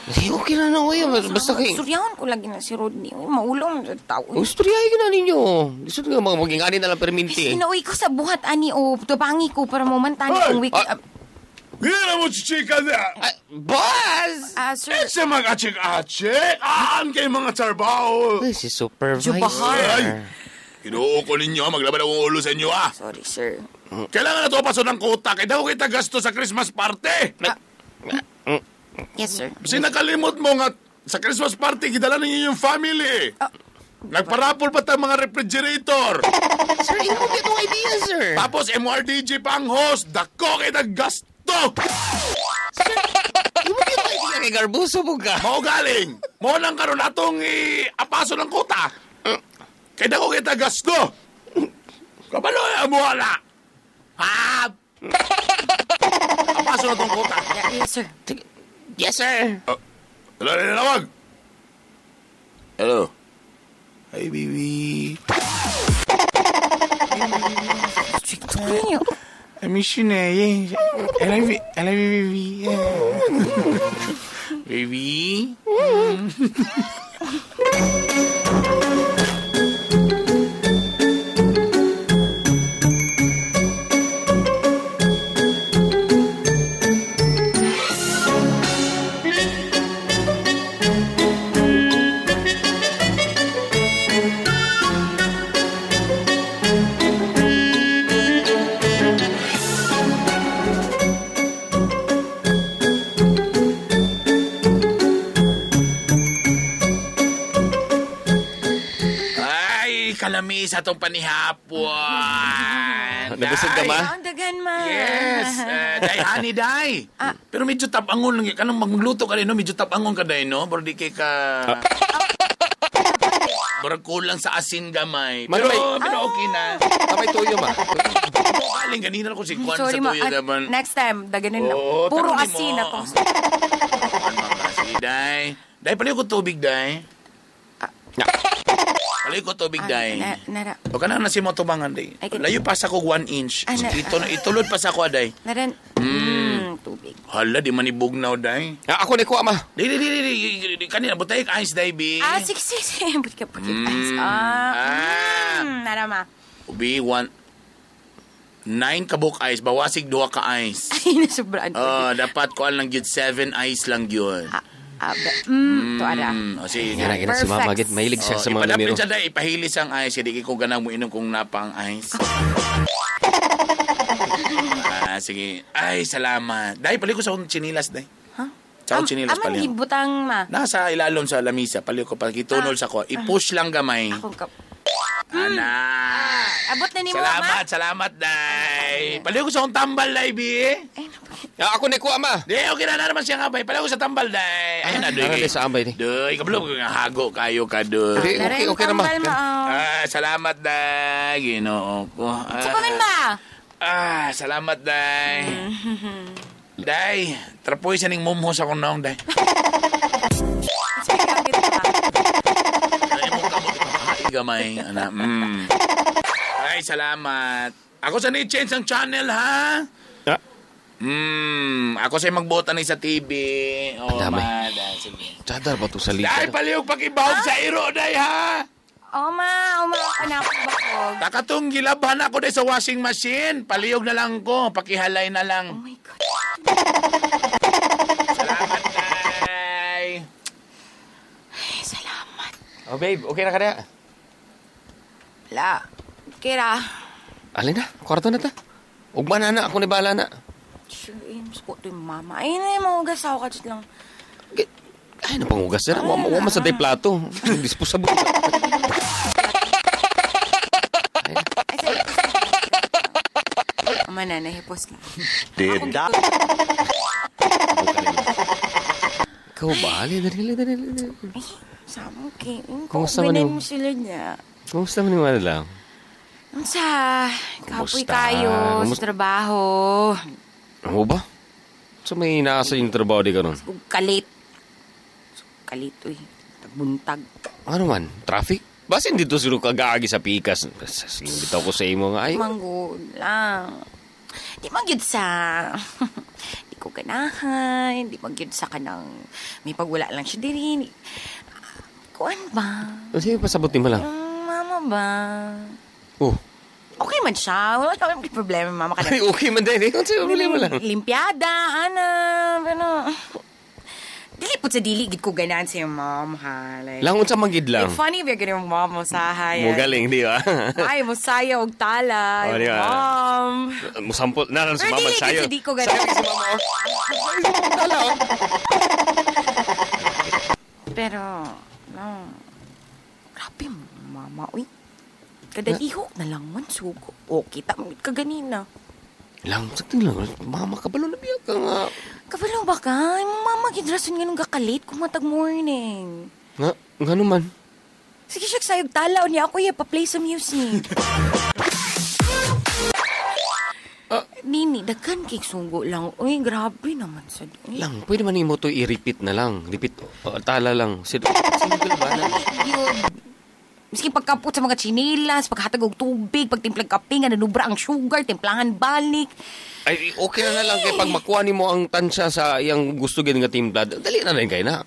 Eh, okay na na, uy. Basta kay... Suryahan ko lagi na si Rodney. Uy, maulong sa tao. Oh, istoryahin ka na ninyo. Lisod nga mga maging ani na lang perminti. eh. Sinauwi ko sa buhat, ani, o tubangi ko para mamantani Hoy! kong week. Ah! Hindi mo chichika na! Ay, boss! Ah, sir. Siya mag-achik-achik! Aan kay mga trabaho! Ay, si supervisor. Jubahar. Ay! Kinuo ko ninyo, maglaban akong ulo sa inyo, ah! Sorry, sir. Kailangan na to paso ng kota, kaya daw kita gasto sa Christmas party! Yes, sir. Kasi nakalimot mo nga sa Christmas party, gidala ninyo yung family. Nagparapol pa tayong mga refrigerator. Sir, imo ba itong idea, sir? Tapos MRDG pa ang host. Dako kay gasto. Imo ba itong idea kay Garbuso po ka? Mao galing. Mao nang karon atong i-apaso ng kota. Kay dako kita gasto. Kabalo ya mo wala. Ha? Apaso na tong kota. Yes, sir. Yes, sir. Hello, tinawag. Hello. Hi, baby. Ay, I miss you na. Yeah. I love you. I love you, baby. Yeah. Baby? Ay, kalami sa atong panihapon. Nabusog ka ma? Ang daghan, ma. Yes, day honey day. Pero medyo tapangon lang kanang magluto ka rin no, medyo tapangon ka day no, pero di kay ka Murag kulang sa asin gamay. Man, Pero, may- pero okay na. Kamay tuyo, ma. Mo galing ganina ko si Kwan sa Sorry, ma. tuyo Ah, naman. next time, daganin na. Oo, Puro tanongin asin mo. ako. Sige, day. Day, palayo ko tubig, day. Palayo ko tubig, day. Ah, nara. O ka na na si mo tubangan, day. Ay, Layo pa sa ko 1 inch. Ah, Ito, itulod pa sa ko, day. Naran. Tubig. Hala, di manibugnaw, day. Ah, ako ni kuha, ma. Di, di, di, di, di, di, kanina, butay ka ice, day, bi. Ah, sige, sige, sige. Buti ka, buti ka. Ah, Ah. nara, ma. Ubi, 1, 9 kabuk ice, bawasig duha ka ice. Ay, nasubraan ko. Oh, dapat kuan lang gyud 7 ice lang gyud. To ara. O sige. Nga na, gina si mama. Gid, mahilig siya sa mga ipadapit lamiro. siya dahil ipahilis ang ice. Hindi ko ganang mo inom kung napa ang ice. Ah, sige. Ay, salamat. Dahil pali ko sa akong chinilas, dahil. Ha? Sa akong chinilas Aman palihog. gibutang ma. Nasa ilalom sa lamisa, palihog ko pagitunol sa ko. I-push lang gamay. Akong kap. Ana. Abot na nimo ma. Salamat, salamat, day. Palihog ko sa akong tambal, day, bi. Ah, ako ni kuha, ma. Di, okay na na naman siya nga, bay. Palihog ko sa tambal, day. Ayun na, doy. Nara sa ambay ni. Doy, kabalo ko nga hago kayo ka, doy. Di, okay, okay na, ma. Tambal, ma. oh. Ah, salamat, day. Ginoo ko. Ah, Sa paman ma. Ah, salamat, day. Day, trapoy sa ning mumho sa akong naong, day. Ay, mo kamot ipakain gamay, ana. Ay, salamat. Ako sa ni-change ang channel, ha? Ah. Ako sa'yo magbuot ani sa TV. Oh, Ang dami. ma, day, sige. Chadar ba to sa Day, liga? palihog pakibahog sa iro, day, ha? Oh ma, oh ma, ako na ako bakog. Takatong gilabhan ako day sa washing machine. Palihog na lang ko, pakihalay na Oh lang. my God. Salamat, day. Ay, salamat. Oh, babe, okay na ka na. La. Kira. Alin na, kwarto na ta. Ugma na na, ako ni bala na. Sure, eh, mas ko to yung mama. Ay, na, mahugas ako ka lang. Ay, napangugas na. Wa man sa day plato. Disposable. Ay, sorry. Ama na, nahipos na. Did that. Ikaw ba? Dali, dali, dali, dali. Ay, sama kay. Kumusta man Kumusta yung- mo sila niya? Kumusta man yung ano lang? Unsa, kapoy Kumusta? kayo sa Kumusta? trabaho. Ano ba? So may nasa yung trabaho di karon. Ug kalit. Kalit, uy. Tagbuntag. Ano man? Traffic? Basin dito siguro kagaagi sa pikas. Sige, bitaw ko sa imo nga. Ay, Manggod lang. Di man gyud sa... di ko ganahan. Di man gyud sa kanang... May pagwala lang siya diri. Kuan ba? sige, pasabot ni mo lang. Mama ba? Oh. Okay man siya. Wala kami problema, mama ka Ay, okay man din. Kung sa'yo, problema lang. Limpiada, ana, pero... Dili po sa dili, gid ko ganahan sa iyong mom, ha? Like, Lang unsa man gid lang. Like, funny if you're getting mom mo sa hay. Mo galing, di ba? Ay, mo saya og tala. Oh, di ba? Mom. Musampol na lang sa Pero mama dili sayo. gid sa di ko ganahan. Sayo si mama. oh. Tala oh. Pero, no. Grabe, mama, uy. Kadalihok na lang man, sugo. O, kita mo ka ganina. Lang, sakto lang. Mama, kabalo na biya ka nga. Kabalo ba ka? Imong mama, gidrason nga nung gakalit kumatag morning. Nga, nga naman. Sige siya, sayog tala. O niya ako, ya, pa-play some music. Nini, daghan kay sunggo lang. Uy, grabe naman sa uy. Lang, pwede man nimo to i-repeat na lang. Repeat, oh, tala lang. Single ba na? Yun. Miski pagkapot sa mga chinelas, paghatag og tubig, pagtimplag kape, nga nanubra ang sugar, timplahan balik. Ay, okay na na lang kay pag makuha nimo ang tansya sa iyang gusto gid nga timplad, dali na lang kay na.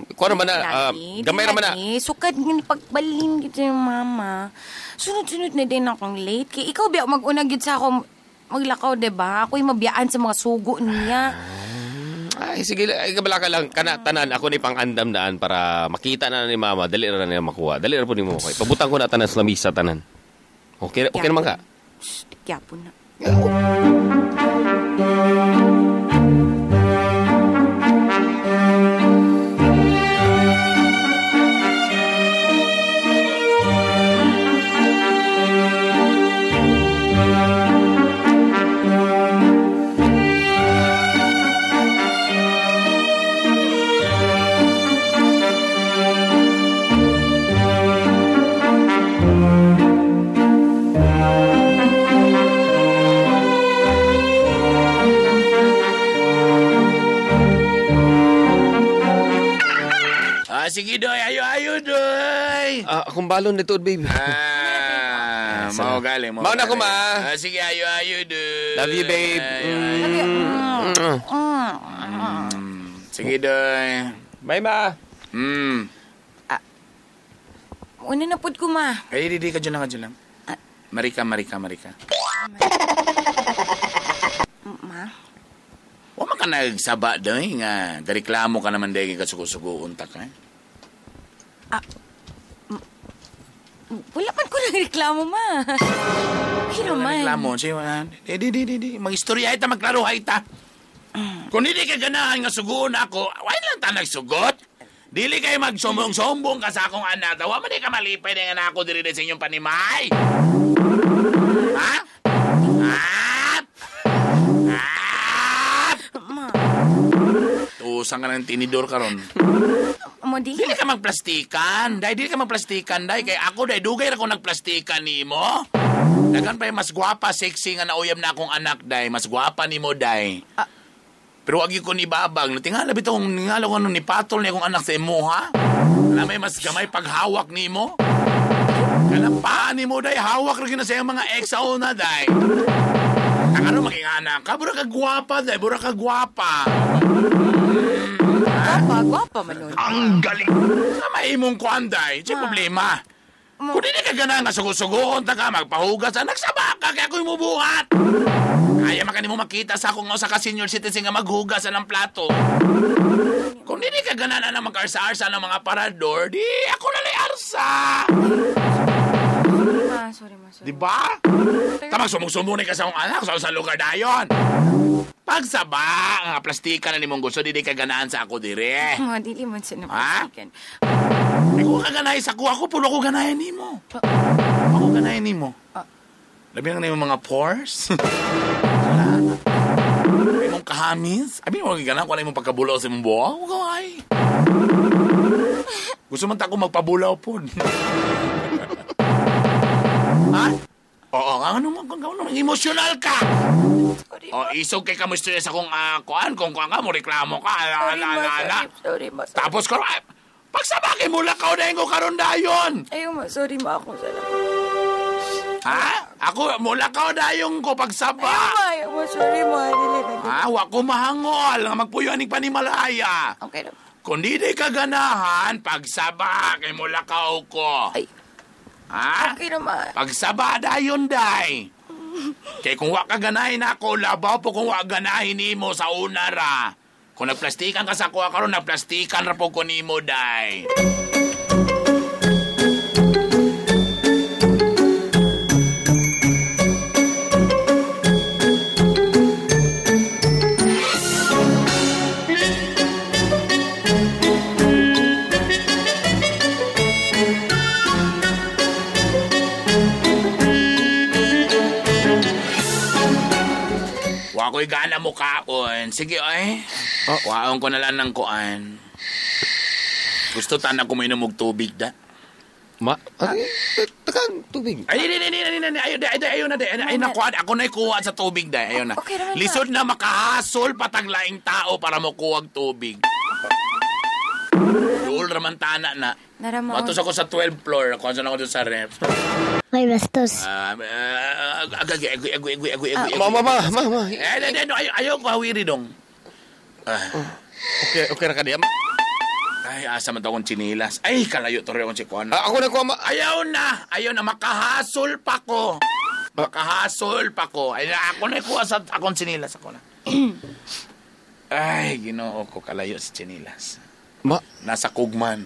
Kuha naman na, Lagi, gamay naman na. lagi. Sukad nga ni pagbalin gid yung mama. Sunod-sunod na din akong late. Kay ikaw biya mag-una gid sa ako maglakaw, 'di ba? Ako'y mabiyaan sa mga sugo niya. Ay, sige, ay, kabala ka lang. Kana, tanan, ako ni pang-andam daan para makita na ni mama. Dali na nila makuha. Dali na po ni mo. Okay. Pabutang ko na tanan sa lamisa, tanan. Okay, okay naman ka? Shh, Gyapon na. Ah, sige, Doy. Ayo, ayo, Doy. Ah, akong balon nito, babe. Ah, mao galing, mao Mao na ko, galing. ma. Ah, sige, ayo, ayo, Doy. Love you, babe. Ayo, ayo. Sige, Doy. Bye, ma. Una na pud ko, ma. Ay, di, di, kadyo lang, kadyo lang. Marika, Marika, Marika. Ma? Wa man ka nagsaba, Doy, nga. Gareklamo ka naman, Doy, kasugo-sugo unta ka. Wala man ko nagreklamo, ma. Okay Wala naman. Reklamo. Sige, ah, di, di, di, di, di. Mag-istorya ita, magklaro ita. Kung hindi ka ganahan nga suguon ako, why lang ta nagsugot? Dili kay magsumbong-sumbong ka sa akong anak. Wa man di ka malipay na nga ako diri sa inyong panimay. Ha? Ha? Ha? Ma, Tuusang ka ng tinidor karon. mo dili. Dili ka magplastikan. Dai, dili ka magplastikan, dai. Kay ako, dai, dugay ra ko nagplastikan nimo. Dagan pa yung mas gwapa, sexy nga nauyab na akong anak, dai. Mas gwapa nimo, dai. Pero wag ko ni babag. Tingala bitaw kung ningalo ko ano, ni patol ni akong anak sa imo, ha? Alam may mas gamay paghawak nimo. Kanang paa nimo, dai. Hawak ra gyud na sa iyang mga ex sa una, dai. Ang ano maging anak ka? Bura ka gwapa, dai. Bura ka gwapa. Gwapa, gwapa man nun. Ang galing! Sa imong kuan, day. Siya'y problema. Kung hindi ka ganang nga sugo-sugoon ta ka, magpahugas, ah, nagsaba ka, kaya ako'y mubuhat. Kaya man kanimo makita sa akong usa ka senior citizen nga maghugas ng plato. Kung hindi ka ganahan na mag-arsa-arsa ng mga parador, di ako na lay arsa. Ma, sorry ma, sorry. Di ba? Tamang sumong-sumong ka sa akong anak sa lugar dayon. Pagsaba, nga plastika na nimong gusto, di ka ganahan sa ako dire. Ma, dili man siya Ha? naplastikan. Ay, kung ka ganahin sa ako, ako pulo ko ganahin nimo. Ako ganahin nimo. Labi na nimo mga pores. Wala. Imong kahamis. Abi mo ganahan kung ano imong pagkabulaw sa imong buhok. Huwag ka ay. Gusto man ta ako magpabulaw pod. Ha? Oo, nga, ano man, kung ano man, emosyonal ka. Sorry O, ma. isog kay kamusta sa kung kuan, kung kuan ka, mo reklamo ka, ala, Sorry ala, ma, ala, ala. sorry, sorry ma. Sorry. Tapos ko, ay, pagsabaki mo lang kao na ko karon dayon. Ayaw ma, sorry ma ako. Salamat. Ha? Ako, mula kao dayon ko pagsaba. Ayaw ma, ayaw ma, sorry ma. Dili na. Ha? Wa ko mahangol nga magpuyo aning panimalaya. Okay na. Kung di di ka ganahan, pagsaba kay mula kao ko. Ay. Ha? Okay na ma. Pagsaba dayon day. Kay kung wa ka ganahin ako, labaw po kung wa ganahin nimo sa una ra. Kung nagplastikan ka sa kuha karon, nagplastikan ra po ko nimo day. Wa ko'y gana mo kaon. Sige, ay. Waon ko na lang ng kuan. Gusto tanan ko mainom og tubig da. Ma, ay, takan, tubig. Ay, di, di, di, di, di, di, ayaw, di, ay, di, ayaw na, di, ay, ay, nakuha, ako na kuha sa tubig, di, ayaw na. Okay naman na. Lisod na makahasol pataglaing tao para mokuha og tubig. Duol raman tana na. Naramaon. Matos ako sa 12th floor, kuha ako doon sa ref. May bastos. Ah, ah, agay, agoy, agoy, agoy, agoy, agoy. Ma, ma, ma, ma, ma. Eh, di, di, no, ayaw, ayaw ko hawiri dong. Okay, okay ra ka diya. Ay, asa man to akong chinilas. Ay, kalayo to rin akong chikuan. Ah, ako na kuha, ma. Ayaw na! Ayaw na! Makahasol pa ko! Makahasol pa ko. Ay, ako na kuha sa akong chinilas. Ako na. Ay, ginoo ko. Kalayo sa chinilas. Ma, Nasa kugman.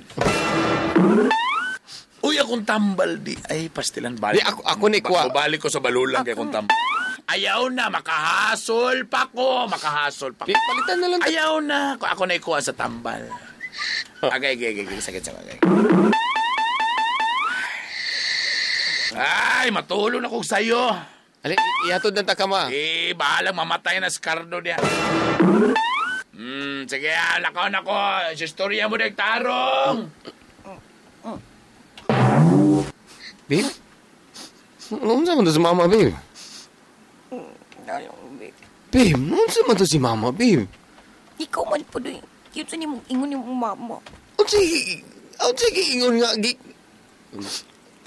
Uy, akong tambal di. Ay, pastilan balik. Di, ako ni kuha. Balik ko sa balulang kay akong tambal. Ayaw na! Makahasol pa ko! Makahasol pa ko. di, palitan na lang. Ayaw na. Ako, ako na ikuha sa tambal. Agay, agay, agay, agay. Sakit, sakit, agay. Ay, matulog na ko sa'yo. Ali, ihatod na ta ka, ma. Eh, bahala, mamatay na si Cardo niya. Sige, ah, lakaw na ko. Sa istorya mo, tarong. Babe? Unsa man to si mama, babe? Dalong, babe. Babe, unsa man to si mama, babe? Ikaw man po doon. Cute sa nimong ingon ni mong mama. Unsa unsa giingon nga gi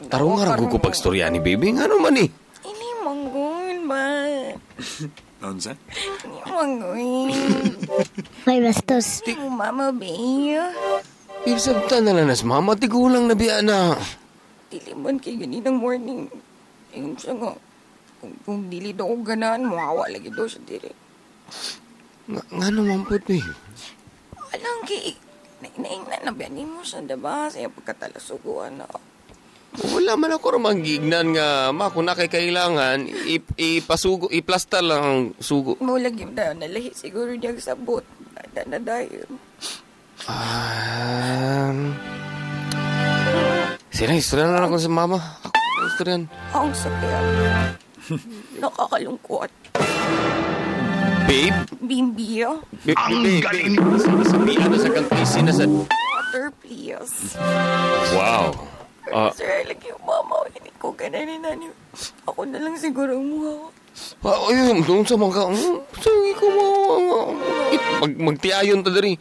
Tarong nga ra ko pagstorya ni baby, ngano man eh? Ini manggun ba? Unsa? Ini manggun. May bastos. Ini mong mama, babe. Babe, sabta na lang nas mama, tigulang na biya na. Dili man kay ganinang morning. Ingon siya nga. Kung dili daw ko ganahan, muhawa lagi daw siya diri. Ngano man pud, babe? Alang kay naingnan na biya nimo siya, diba? Sa iyang pagkatalasuguan na. Wala man ako ramang gignan nga ma kung na kay kailangan ipasugo iplasta lang ang sugo. Mo lagi na nalahi siguro niya sabot. Na dayon. Sira, istorya na lang ako sa mama. Ako istoryan. Ang sakit. Nakakalungkot. Babe? Bimbi, Ang galing! Sabihan na sa kang PC na sa... Water, please. Wow. Sir, lagi yung mama. Hindi ko ganun nani. Ako na lang siguro ang mukha ko. Ayun, doon sa mga... Sige ko mo... Magtiayon ta diri.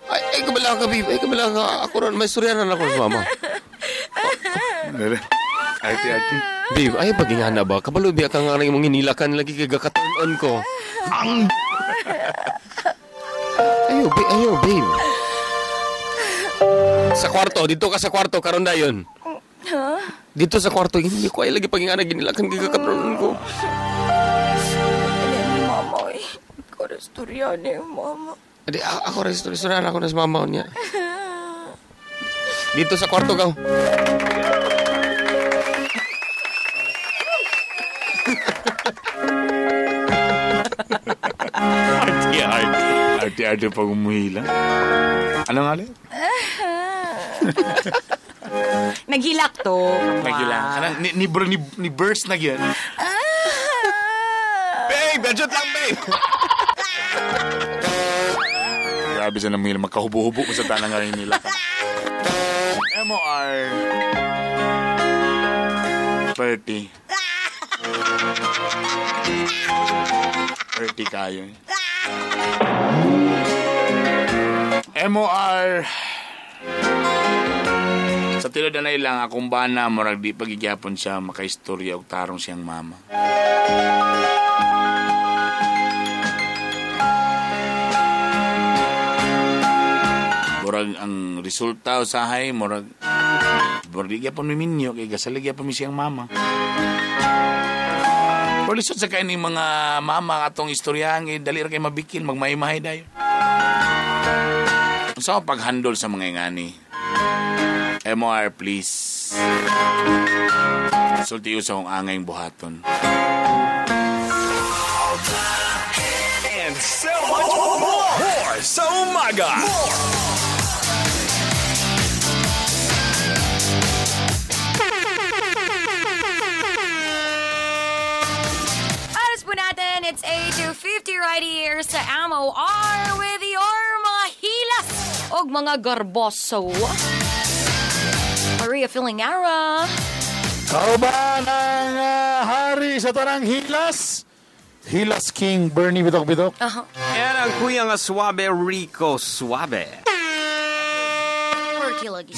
Ay, kabala ka, babe. Ay, kabala ka. Ako rin, may istorya na ako sa mama. Arte, arte. Babe, ay, pagingana ba? Kabalo, biya ka nga rin mong hinilakan lagi kay gakaturn on ko. Ang... Ayo, ayo, babe. Sa kwarto, dito ka sa kwarto, karon dayon. Ha? Dito sa kwarto, hindi ko ay lagi pagingana ginilakan kay gakaturn on ko. Ano yung mama eh. Ko istorya na yung mama. Adi, ako rin, istorya na ako na sa mama niya. Dito sa kwarto ka. Arte, arte. Arte, arte pag umuhila. Ano nga ulit? Naghilak to. Naghilak. Ano, ni burst na yun. Babe, budget lang, babe! Grabe sa namuhila. Magkahubo-hubo mo sa tanang nga nila. MOR 30. 30 kayo. MOR sa tilod na ilang akong bana murag di pagigyapon siya makaistorya og tarong siyang mama. Murag ang resulta usahay murag di gyapon miminyo kay gasalig gyapon mi siyang mama. Pero lisod sa kayo mga mama atong istoryahan kay dali ra kay mabikin magmahimahay dayon. Unsa ang paghandle sa mga ingani? MOR please. Sulti sa akong angay buhaton. And so much more. More sa umaga. More. Oras po natin, it's 8:50 right here sa MOR with your mga hilas og mga garboso. Maria Filingara. Kauban ang hari sa tanang hilas. Hilas King Bernie Bidok Bidok. Yan ang kuya nga suabe, Rico Suabe. Quirky lagi.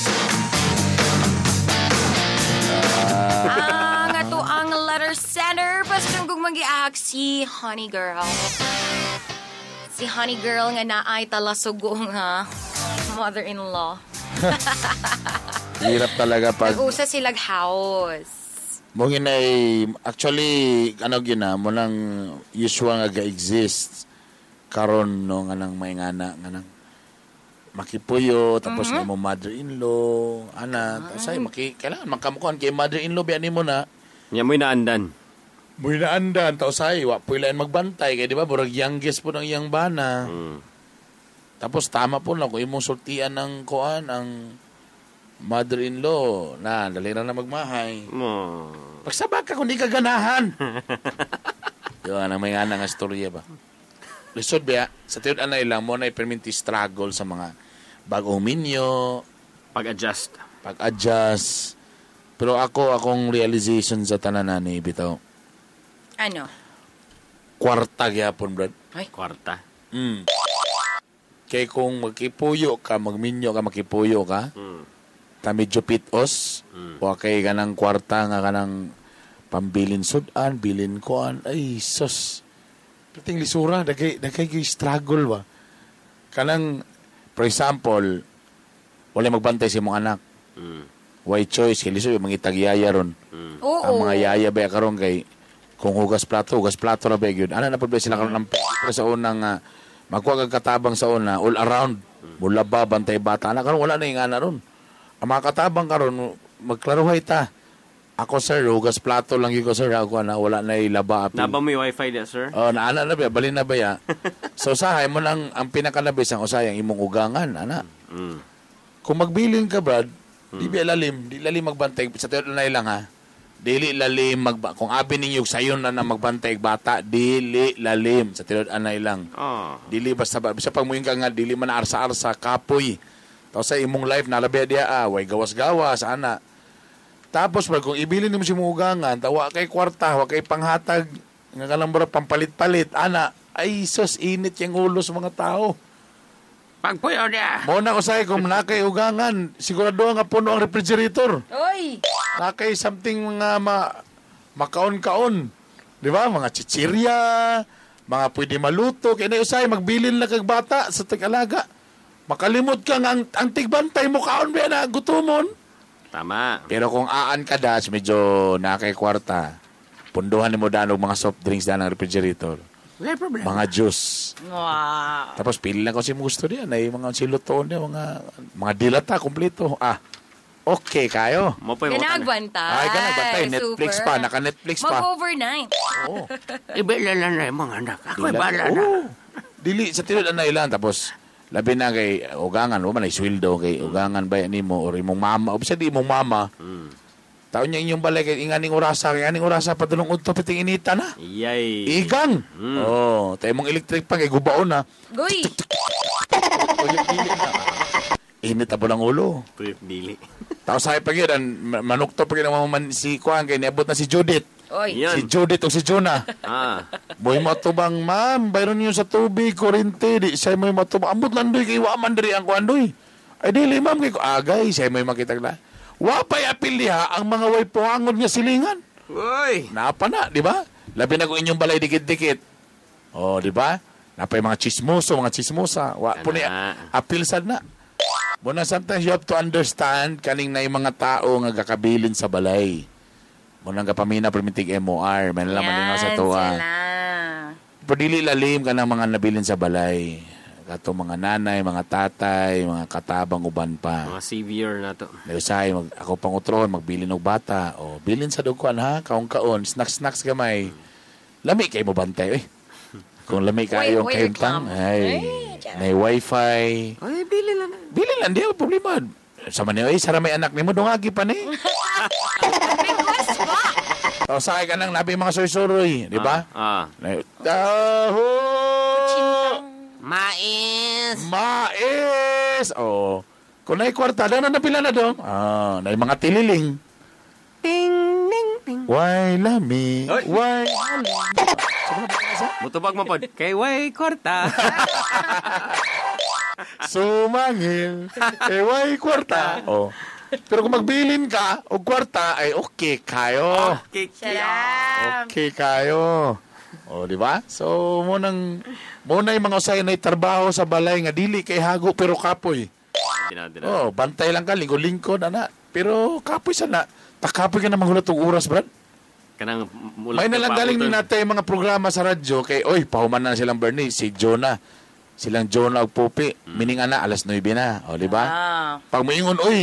Ang ato ang letter sender basta kung magiahak si Honey Girl. Si Honey Girl nga naay talasugo nga mother-in-law. Hirap talaga pag Nag-usa silag house. Mong inay, actually, ano gina, mo nang usual nga ga-exist karon no, nga nang may ngana, nga nang makipuyo, tapos nga mo mother-in-law, ana, tapos ay, kailangan magkamukuhan kay mother-in-law, biyan mo na. Nya mo'y naandan. Mo'y naandan, tapos ay, wa po ilan magbantay, kay di ba, murag youngest po ng iyang bana. Tapos tama po na, kung imong sultian ng kuan, ang mother-in-law, na, dali na magmahay. Pagsabak ka kung di ka ganahan. Yun, ang may nga nga storya ba? Lisod ba, sa tiyon anay lang mo na iperminti struggle sa mga bagong minyo. Pag-adjust. Pag-adjust. Pero ako, akong realization sa tanan ni bitaw. Ano? Kwarta gyapon, brad. Ay. Kwarta. Mm. Kay kung magkipuyo ka, magminyo ka, makipuyo ka, ta medyo pitos, wa kay kanang kwarta nga kanang pambilin sudan, bilin kuan, ay sus. Piting lisura, dagay dagay struggle ba. Kanang for example, wala magbantay sa imong anak. Why choice kay lisod yung mga itagyaya ron. Oo. Ang mga yaya ba karon kay kung hugas plato ra ba gyud. Ana na pud ba sila karon ang pero sa unang magkuha kag katabang sa una all around. Mula ba bantay bata ana karon wala na yung ana ron. Ang mga katabang karon magklaruhay ta. Ako sir, hugas plato lang yun ko sir. Ako na wala na ilaba apil. Naba mo yung wifi dia, sir? Oh, naana na ba? Balin na ba ya? So usahay mo lang ang pinakalabis ang usahay ang imong ugangan, ana. Kung magbilin ka, Brad, di ba lalim, di lalim magbantay sa tiyo na lang ha. Dili lalim magba kung abi ninyo sayon na na magbantay og bata, dili lalim sa tiyo anay lang. Oh. Dili basta ba bisa pag muingon ka nga dili man arsa-arsa kapoy. Tapos sa imong life nalabi diya ah, way gawas-gawas ana. Tapos pag kung ibilin nimo si imong ugangan, tawa kay kwarta, wa kay panghatag nga kanang mura pampalit-palit ana. Ay sus init yung ulo sa mga tao. Pagpuyo niya. Mo na usay kung naa kay ugangan, sigurado nga puno ang refrigerator. Oy! Na kay something mga makaon-kaon. Di ba? Mga chichirya, mga pwede maluto. Kaya na usay, magbilin lang kag bata sa tag-alaga. Makalimot ka nga, ang tigbantay mo kaon ba na gutomon. Tama. Pero kung aan ka das, medyo na kay kwarta, punduhan mo daan og mga soft drinks daan ang refrigerator. Wala problema. Mga juice. Wow. Tapos pili lang ko si gusto niya. Na yung mga silutoon niya, mga dilata, kompleto. Ah, okay kayo. Mo pa yung Ganagbantay. Ay, ganagbantay. Netflix Super. pa, naka-Netflix pa. Mag-overnight. Oo. Ibila na yung mga anak. Ako'y Dila- Oo. Dili, sa tinod na ilan. Tapos, labi na kay ugangan, wa man ay sweldo kay ugangan ba yan nimo or imong mama, o bisa di imong mama. Taon niya inyong balay kay inganing orasa, kay inganing orasa padulong udto piting inita na. Yay. Igang. Oh, tayo mong electric pa kay gubaon na. Goy! Init abo ng ulo. Tuyok dili. Tapos sabi pa yun, ang manukto pa yun ang man si Kuan kay niabot na si Judith. Oy. Yan. Si Judith o si Jonah. Ah. Boy matubang, ma'am, bayron niyo sa tubig, kurente, di siya mo matubang. Ambot lang doy, kay wa man diri ang kuan doy. Ay dili ma'am, kay agay, siya mo makita na. Wa pa'y apil diha ang mga way puangon nga silingan. Uy. Napa na, di ba? Labi na kung inyong balay dikit-dikit. Oh, di ba? Napay mga chismoso, mga chismosa. Wa po ni apil sad na. Muna sometimes you have to understand kaning na yung mga tao nga gakabilin sa balay. Muna nga pamina permitig MOR, may nalaman nga sa Yan tuwa. sila. Pero dili lalim ka ng mga nabilin sa balay. Kato mga nanay, mga tatay, mga katabang uban pa. Mga savior na to. Nausay, ako pang utrohon, magbilin og bata. O, bilin sa dugkuan ha, kaon-kaon, snacks-snacks gamay. Lami kay mo bantay, oy. Kung lami kayo Way- way kahimtang, reklamo. ay, Ay, may wifi. Ay, bilin lang. Bilin lang, di ako problema. Sa man ay, sara may anak nimo dungagi pa ni. Request pa! O, sakay ka nang nabi mga suroy-suroy, di ba? Ah. Taho! Mais. Mais! O, kung na'y kwarta, dana na pila na dong. Ah, na'y mga tililing. Ting, ning, ting. Why lami? Oy. Why Mutubag mo pod. Kay way kwarta. Sumangil. Eh, why kwarta? Oh. Pero kung magbilin ka og kwarta, ay okay kayo. Okay. Salam! Okay kayo. O, di ba? So, munang muna yung mga usay na trabaho sa balay nga dili kay hago pero kapoy. Dina, dina. Oh, bantay lang ka, lingkod-lingkod, ana. Pero kapoy sana. Takapoy ka na manghulat og oras, brad. Kanang mula May nalang galing ni natay mga programa sa radyo kay oy pahuman na silang Bernie si Jonah. Silang Jonah ug Pupi. Meaning ana alas 9 na, o di ba? Ah. Pag moingon oy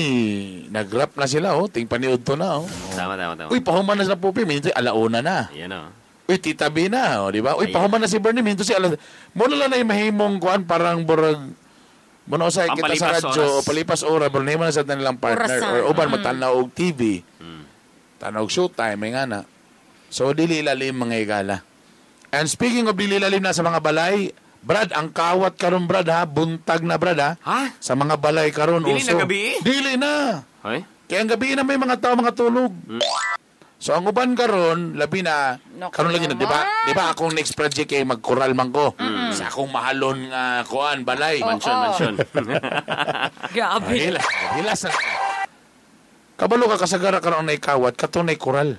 nagrap na sila oh, ting paniud to na oh. Tama, tama, tama. Uy pahuman na sila Pupi, minto alauna na. Yan o. Uy Tita B na, o di ba? Uy Ayan. pahuman na si Bernie, minto si alas. Mo na lang na mahimong kuan parang burag mo na usay kita sa Pampalipas radyo, oras. o palipas oras, pero nahimo na sa nilang partner Orasan. or uban matanaw og TV. Tanaw og showtime, may nga na. So, dili lalim mga igala. And speaking of dili lalim na sa mga balay, Brad, ang kawat karon Brad ha, buntag na Brad ha. Ha? Sa mga balay karon Dili uso. na gabi? Dili na. Hoy? Kaya ang gabi na may mga tao mga tulog. So ang uban karon labi na Naku karon lagi na, di ba? naman. Di ba akong next project kay magkoral man ko. Sa akong mahalon nga kuan balay. Mansion, mansion. Grabe. Ah, hila, hilas na. Kabalo ka kasagara karon na ikawat kato na koral.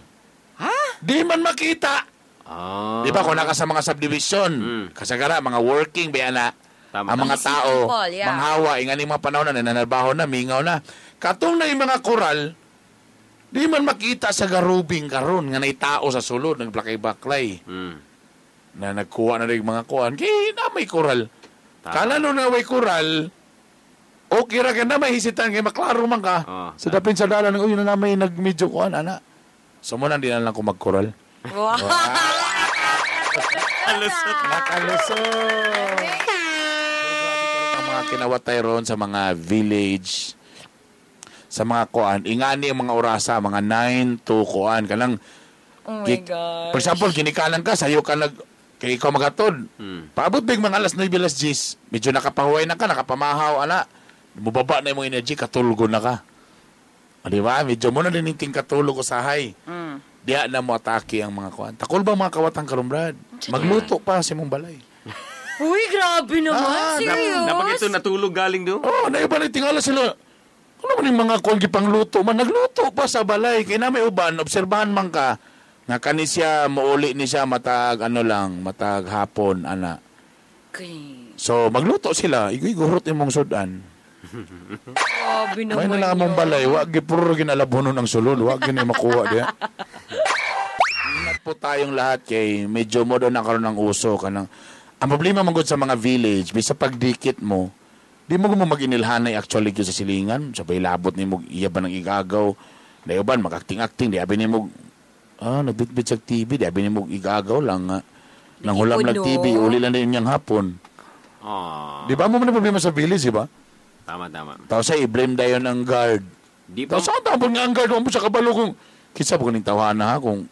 Ha? Di man makita. Ah. Di ba kung naka sa mga subdivision, kasagara mga working ba na Tama, ang tama. mga Busy tao, people, yeah. manghawa, ingani mga panahon na nanarbaho na, mingaw na. Katong na yung mga koral, di man makita sa garubing karon nga nay tao sa sulod nagblakay-baklay na nagkuha na rin mga kuan kay na may koral. Tama. Kala no na may koral, okay ra ka na may hisitan kay maklaro man ka. Oh, sa dapin sa dalan uy na may nagmedyo kuan ana. So mo nang di na lang ko magkoral. Wow. Kalusot. Nakalusot. Ang mga kinawatay ron sa mga village, sa mga kuan, ingani ang mga orasa, mga 9 to kuan, kanang Oh my God. For example, ginikanan ka, sayo ka nag, kay ikaw magatod. Paabot big mga alas 9, alas 10. Medyo nakapahuway na ka, nakapamahaw, ana. Mubaba na imong energy, katulgo na ka. O, di ba? Medyo mo na din ting katulog usahay. Diha na mo atake ang mga kuan. Takol ba mga kawatan karon, Brad? Magluto pa sa imong balay. Uy, grabe naman. Serious? Dapat ito natulog galing do. Oh, naiba na tingala sila. Ano man yung mga kuan gipangluto man nagluto pa sa balay kay na may uban obserbahan man ka nga kani siya muuli ni siya matag ano lang matag hapon ana. Okay. So magluto sila, igoy-gurot imong sudan. Grabe May naman na lang among yun. balay, wa gi puro ginalabonon ang sulod, wa gini makuha diya. Ingat po tayong lahat kay medyo mo doon nakaroon ng uso kanang ang problema man gud sa mga village, bisa pagdikit mo, di mo mo maginilhanay actually gyud sa silingan, sabay labot nimo iya ba ng igagaw. Dayoban mag-acting-acting, di abi nimo nagbitbit sa TV, di abi nimo igagaw lang nga. Nang hulam Puno. nag TV, uli lang din niyang hapon. Ah, Di ba mo man ang problema sa village, di ba? tama, tama. Tapos ay i-blame dayon ang guard. Di pa, Tapos saan tapon nga ang guard? Huwag mo siya kabalo kung... Kinsa ba kuning tawahan na ha? Kung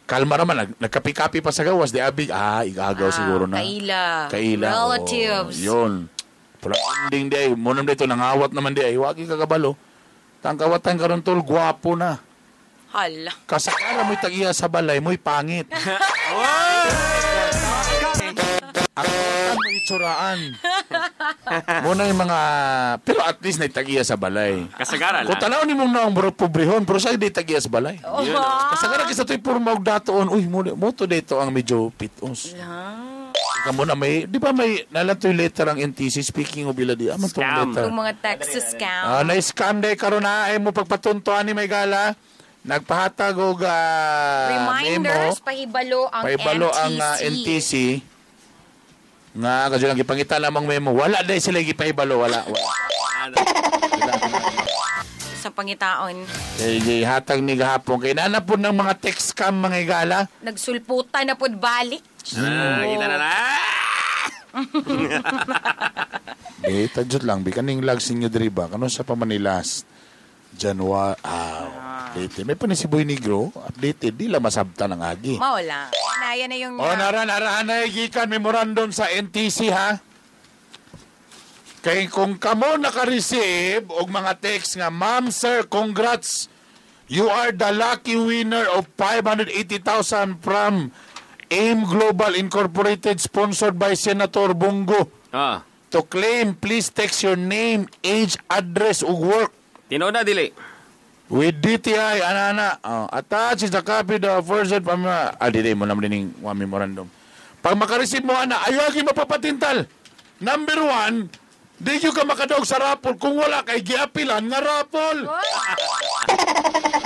kalma raman, nagkapi-kapi pa sa gawas, di abi, igagaw siguro na. Kaila. Kaila. Relatives. Oh, yun. Pero ending di ay, munang dito, nangawat naman di ay, wagi kakabalo. Tangkawatan karon tol, gwapo na. Hala. Kasakara mo'y tag-iya sa balay, mo'y pangit. Ang mo'y itsuraan. Muna yung mga... Pero at least naitagiya sa balay. Kasagaran Kung lang. tanaw ni mong naong bro pobrehon, pero siya di tagiya sa balay. Oh. Kasagaran kisa to'y puro maog datoon. Uy, mo to dito ang medyo pitos. Ika mo na may, di ba may, nalang to'y letter ang NTC, speaking of ila di, aman tong Scam. letter. Yung mga text scam. Na-scam day karon na ay mo pagpatunto ani may gala. Nagpahatag og Reminders, memo, pahibalo ang pahibalo NTC. ang NTC. Nga kadyo lang gipangita lamang memo. Wala day sila gipahibalo, wala, wala. Sa pangitaon. Kay gihatag ni gahapon kay nana po ng mga text scam mga igala. Nagsulputan na pod balik. Kita na na. Eh, tadyot lang bi kaning logs ninyo diri ba? Kano sa pa Manilas? January, updated. May pa ni si Boy Negro, updated. Di lang masabta ng agi. Mawala. Naya na yung... O, nara, nara, anay, gikan memorandum sa NTC, ha? Kay kung kamo naka-receive og mga text nga, Ma'am, sir, congrats. You are the lucky winner of 580,000 from AIM Global Incorporated sponsored by Senator Bongo. To claim, please text your name, age, address, ug work. Tinuod na dili. With DTI, ana ana. Oh, attach is the copy the first dili mo naman din yung memorandum. Pag makareceive mo ana, ayaw gyud mapapatintal. Number one, di gyud ka makadaog sa rapol kung wala kay giapilan nga rapol.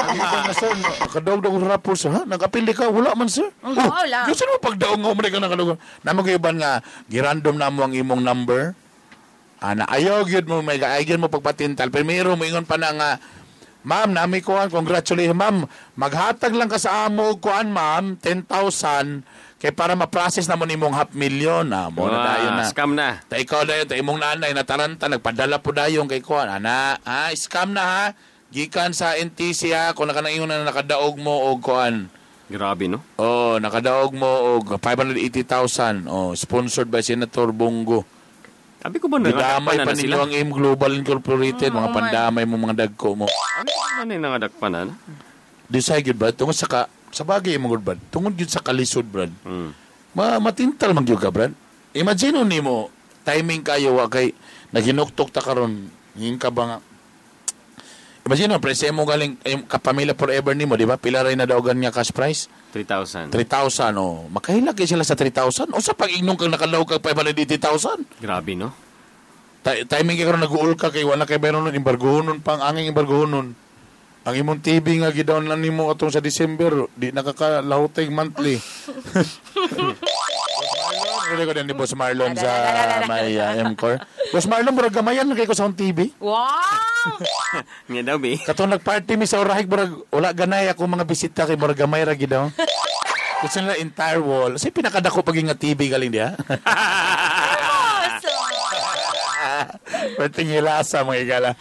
Ang iba na, sir, nakadaog daw sa rapol sir, ha? Nagapili ka, wala man sir. Mm, wala. Gusto mo pagdaog nga umay ka nakadaog. Namo gyud nga girandom na mo ang imong number. Ana, ayaw gyud mo may ayaw gyud mo pagpatintal. Primero moingon pa na nga Ma'am, nami kuan, congratulations ma'am. Maghatag lang ka sa amo og kuan ma'am, 10,000 kay para ma-process na mo nimong half million. Mo na dayon na. Scam na. Ta ikaw dayon ta imong nanay nataranta nagpadala po dayon kay kuan. Ana, scam na ha. Gikan sa NTC ha, kung nakanaingon na nakadaog mo og kuan. Grabe no. Oh, nakadaog mo og 580,000. Oh, sponsored by Senator Bongo. Sabi ko ba Gidamay nangadakpan pa na sila? ninyo ang AIM Global Incorporated, mga pandamay mo mga dagko mo. Ano yung nangadakpan na? Decide gyud ba tungod sa ka, sa bagay mo gud brad. Tungod gyud sa kalisod brad. Matintal man gyud ka brad. Imagine nimo timing kayo wa kay naghinuktok ta karon hing ka ba nga Imagine mo, prese mo galing kapamilya forever nimo, di ba? Pila ray na daogan nga cash prize? 3,000. 3,000 oh. Makahila kay sila sa 3,000. Usa pag ignong kang nakalaw kag 580,000. Grabe no. Timing kay karon nag-uul ka kay wala kay meron nun embargohonon pa ang anging embargohonon. Ang imong TV nga gidown lang nimo atong sa December, di nakakalahutay monthly. Ko din ni Boss Marlon sa may MCOR. Boss Marlon, murag gamayan na kay ko sa akong TV. Wow! Nga daw, bi. Katong nagparty mi sa Orahig, murag wala ganay ako mga bisita kay murag gamay ra gid daw. Gusto nila entire wall. Kasi pinakadako pag nga TV galing diha. Perting hilasa mga igala.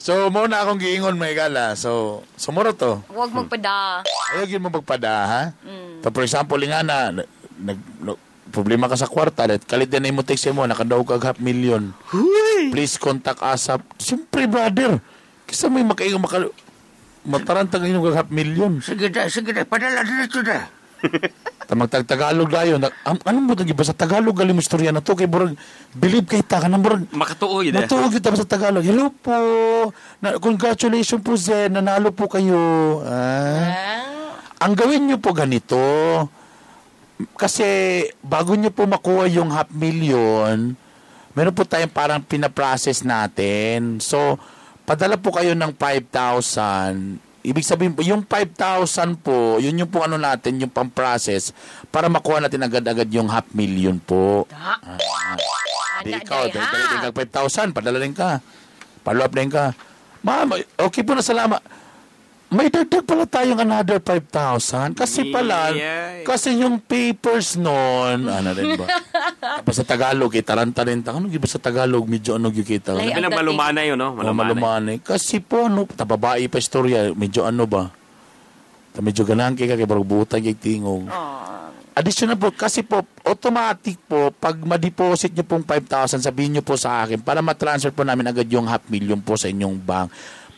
So, mo na akong giingon mga igala. So, sumuro to. Huwag magpada. Ayaw gyud mo magpada, ha? So, for example, nga na, problema ka sa kwarta, at kalit din na imo text mo, nakadaw kag half million. Please contact ASAP. Siyempre, brother. Kisa may makaingon, matarantang inyong kag half million. Sige da, sige da. Padala dito da. Tamang Tagalog dayon. Anong mo ba sa Tagalog galing mo istorya na to kay burag believe kay ta kanang burag Makatuo yun eh. Matuog kita sa Tagalog. Hello po. Na, congratulations po Zen, nanalo po kayo. Ah. Ang gawin niyo po ganito. Kasi bago niyo po makuha yung half million, meron po tayong parang pinaprocess natin. So, padala po kayo ng 5,000. Ibig sabihin po, yung 5,000 po, yun yung po ano natin, yung pang-process para makuha natin agad-agad yung half million po. Di ikaw, day, ha? dali din kag 5,000, padala din ka. Follow up din ka. Ma'am, okay po na salamat. May dagdag pala tayong another 5,000. Kasi pala, Yeah. kasi yung papers noon, ano rin ba? Tapos sa Tagalog, eh, taranta rin. Ano ba sa Tagalog? Medyo ano yung kita. Lay Sabi ang lang dating. malumanay yun, no? Oh, malumanay. Kasi po, ano, tababae pa istorya, medyo ano ba? Ta medyo ganahan kay ka, kay barog butan kay tingog. Additional po, kasi po, automatic po, pag ma-deposit nyo pong 5,000, sabihin nyo po sa akin, para ma-transfer po namin agad yung half million po sa inyong bank.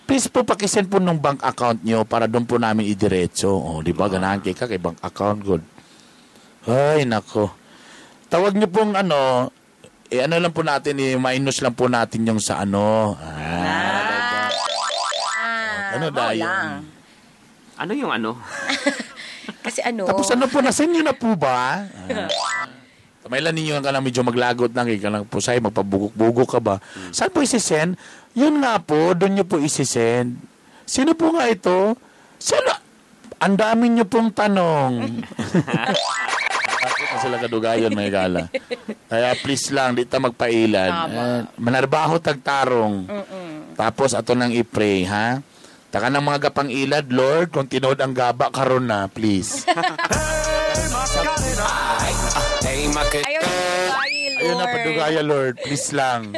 Please po, pakisend po ng bank account nyo para doon po namin idiretso. O, di ba? Ganahan kay ka, kay bank account, good. Ay, nako. Tawag nyo pong ano, eh ano lang po natin, eh, minus lang po natin yung sa ano. Ah, ano mao dayon? lang. Ano yung ano? Kasi ano, Tapos ano po, nasend nyo na po ba? Ah. Tamailan ninyo ang kanang medyo maglagot lang, kay kanang pusay, magpabugok-bugok ka ba? Saan po isisend? Yun nga po, doon nyo po isisend. Sino po nga ito? Sino? Ang dami nyo pong tanong. Bakit na sila kadugayon, may gala. Kaya please lang, di ta magpailan. Eh, manarbaho tagtarong. Tapos ato nang i-pray, ha? Taka ng mga gapang ilad, Lord, kung tinuod ang gaba, karon na, please. Ayaw na Lord. Ayun na, padugaya, Lord. Please lang.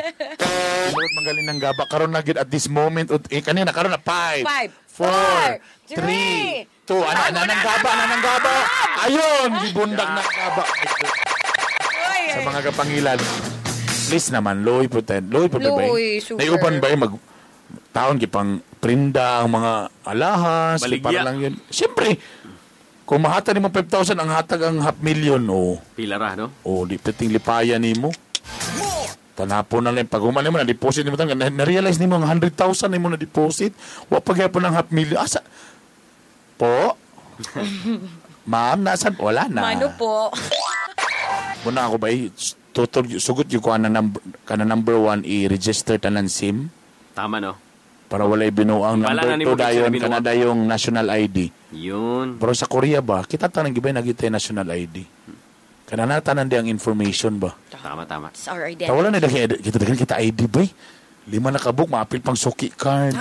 Lord, magaling ng gaba. Karon na gid at this moment. Eh, kanina, karon na. 5, Five, 4, four, 3, 2. Ano, nanang gaba, nanang gaba. Ayun, gibundak na ang gaba. Sa mga kapangilan. Please naman, loy po tayo. Loy po ba? Loy, super. Naiuban ba yung mag taon gipang prinda ang mga alahas, Baligya. para lang yun. Siyempre, kung mahatag nimo 5,000, ang hatag ang half million, oh. Pila ra, no? O, di piting lipaya nimo. Tanapon na lang. Pag human nimo, na-deposit nimo. Na-realize nimo ang 100,000 nimo na-deposit. Wa pa gyapon ang half million. Asa? Po? Ma'am, nasan? Wala na. Mano po. Muna ako ba, eh, tutol, sugot yung kuha na number, kana number one, i-register tanan SIM Tama, no? para walay binuang Wala number na nimo 2 dayon, binuang. kana dayong national ID. Yun. Pero sa Korea ba, kita tanang gibay nagitay national ID. Kana na tanan di ang information ba? Tama, tama. It's our identity. Wala na daghan kita daghan kita ID ba? Lima na kabuk maapil pang suki card.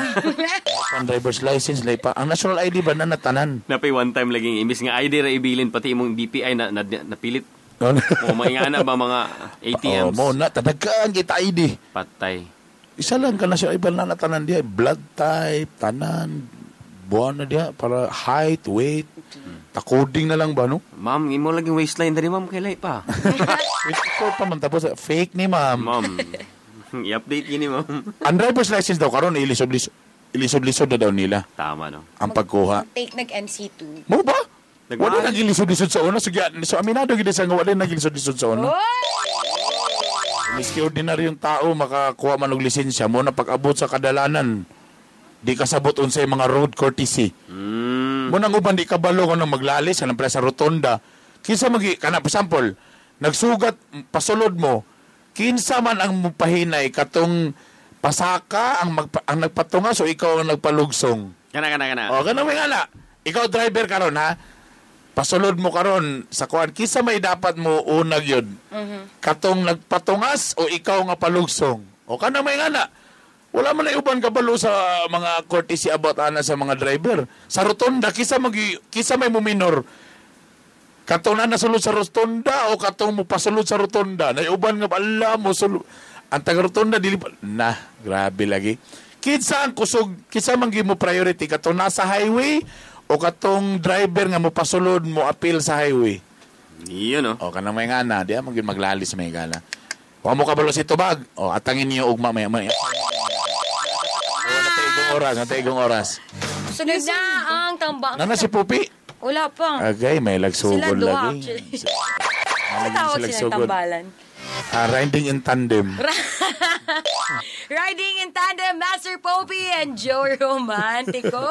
Pang driver's license lay pa. Ang national ID ba na natanan? Napay one time laging imbis nga ID ra ibilin pati imong BPI na, na, napilit. O maingana ba mga ATMs? Oh, mo na tadagan kita ID. Patay. Isa lang ka national ID na natanan diya blood type, tanan, buwan na diya para height, weight, takoding na lang ba no? Ma'am, imo laging waistline dali ma'am kay lay pa. 24 pa man tapos fake ni ma'am. Ma'am. I-update gini ma'am. Ang driver's license daw karon ilisod-lisod ilisod-lisod na daw nila Tama no. ang pagkuha. Take nag-NC2. Mo ba? Nagmahal. Wala nagilisod-lisod sa una. Sige, so aminado gid sa nga wala nagilisod-lisod sa una. Miski ordinaryong tao makakuha man og lisensya mo na pag-abot sa kadalanan di kasabot unsay mga road courtesy. Mo nang uban di kabalo kung anong maglalis kanang pala sa rotonda. Kinsa magi kana for example, nagsugat pasulod mo, kinsa man ang mupahinay katong pasaka ang ang nagpatunga so ikaw ang nagpalugsong. Kana kana kana. O, ganun may nga na. Ikaw driver karon ha. Pasulod mo karon sa kuan, kisa may dapat mo unag yun. Katong nagpatungas o ikaw nga palugsong. O kana may ngana. Wala man na uban kabalo sa mga courtesy about ana sa mga driver. Sa rotonda kisa magi kisa may muminor. Katong na nasulod sa rotonda o katong mopasulod sa rotonda. Nay uban nga ala mo sulod. Ang taga rotonda dili pa na grabe lagi. Kinsa ang kusog, kinsa man gyud mo priority, katong nasa highway o katong driver nga mopasulod mo appeal sa highway? Yun, oh. O kanang may ngana, di man gyud maglalis may ngana. Wa mo kabalo si tubag. O atangin niyo ugma may may. Igong oras, natay igong oras. Sunod na ang tambang. Nana si Pupi? Wala pa. Agay, may Sila lagsugod duha lagi. actually. Lagi Tawag sila sila sugod. tambalan. Ah, riding in tandem. Riding in tandem, Master Popey and Joe Romantico.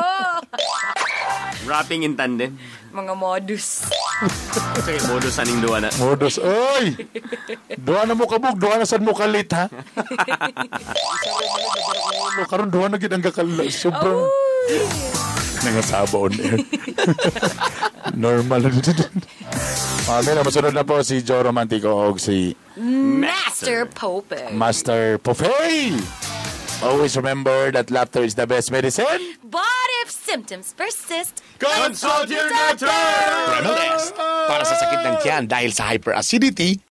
Rapping in tandem. Mga modus. Sige, modus aning duwa na. Modus, oy! Duha na mo kabog, duha na sad mo kalit, ha? Ulo, karon duha na gid ang kakal. Sobrang nangasaba on air. Normal. Mami na, masunod na po si Joe Romantico og si Master Popey. Master Popey. Always remember that laughter is the best medicine. But if symptoms persist, Consult your doctor! Premelest, para sa sakit ng tiyan dahil sa hyperacidity.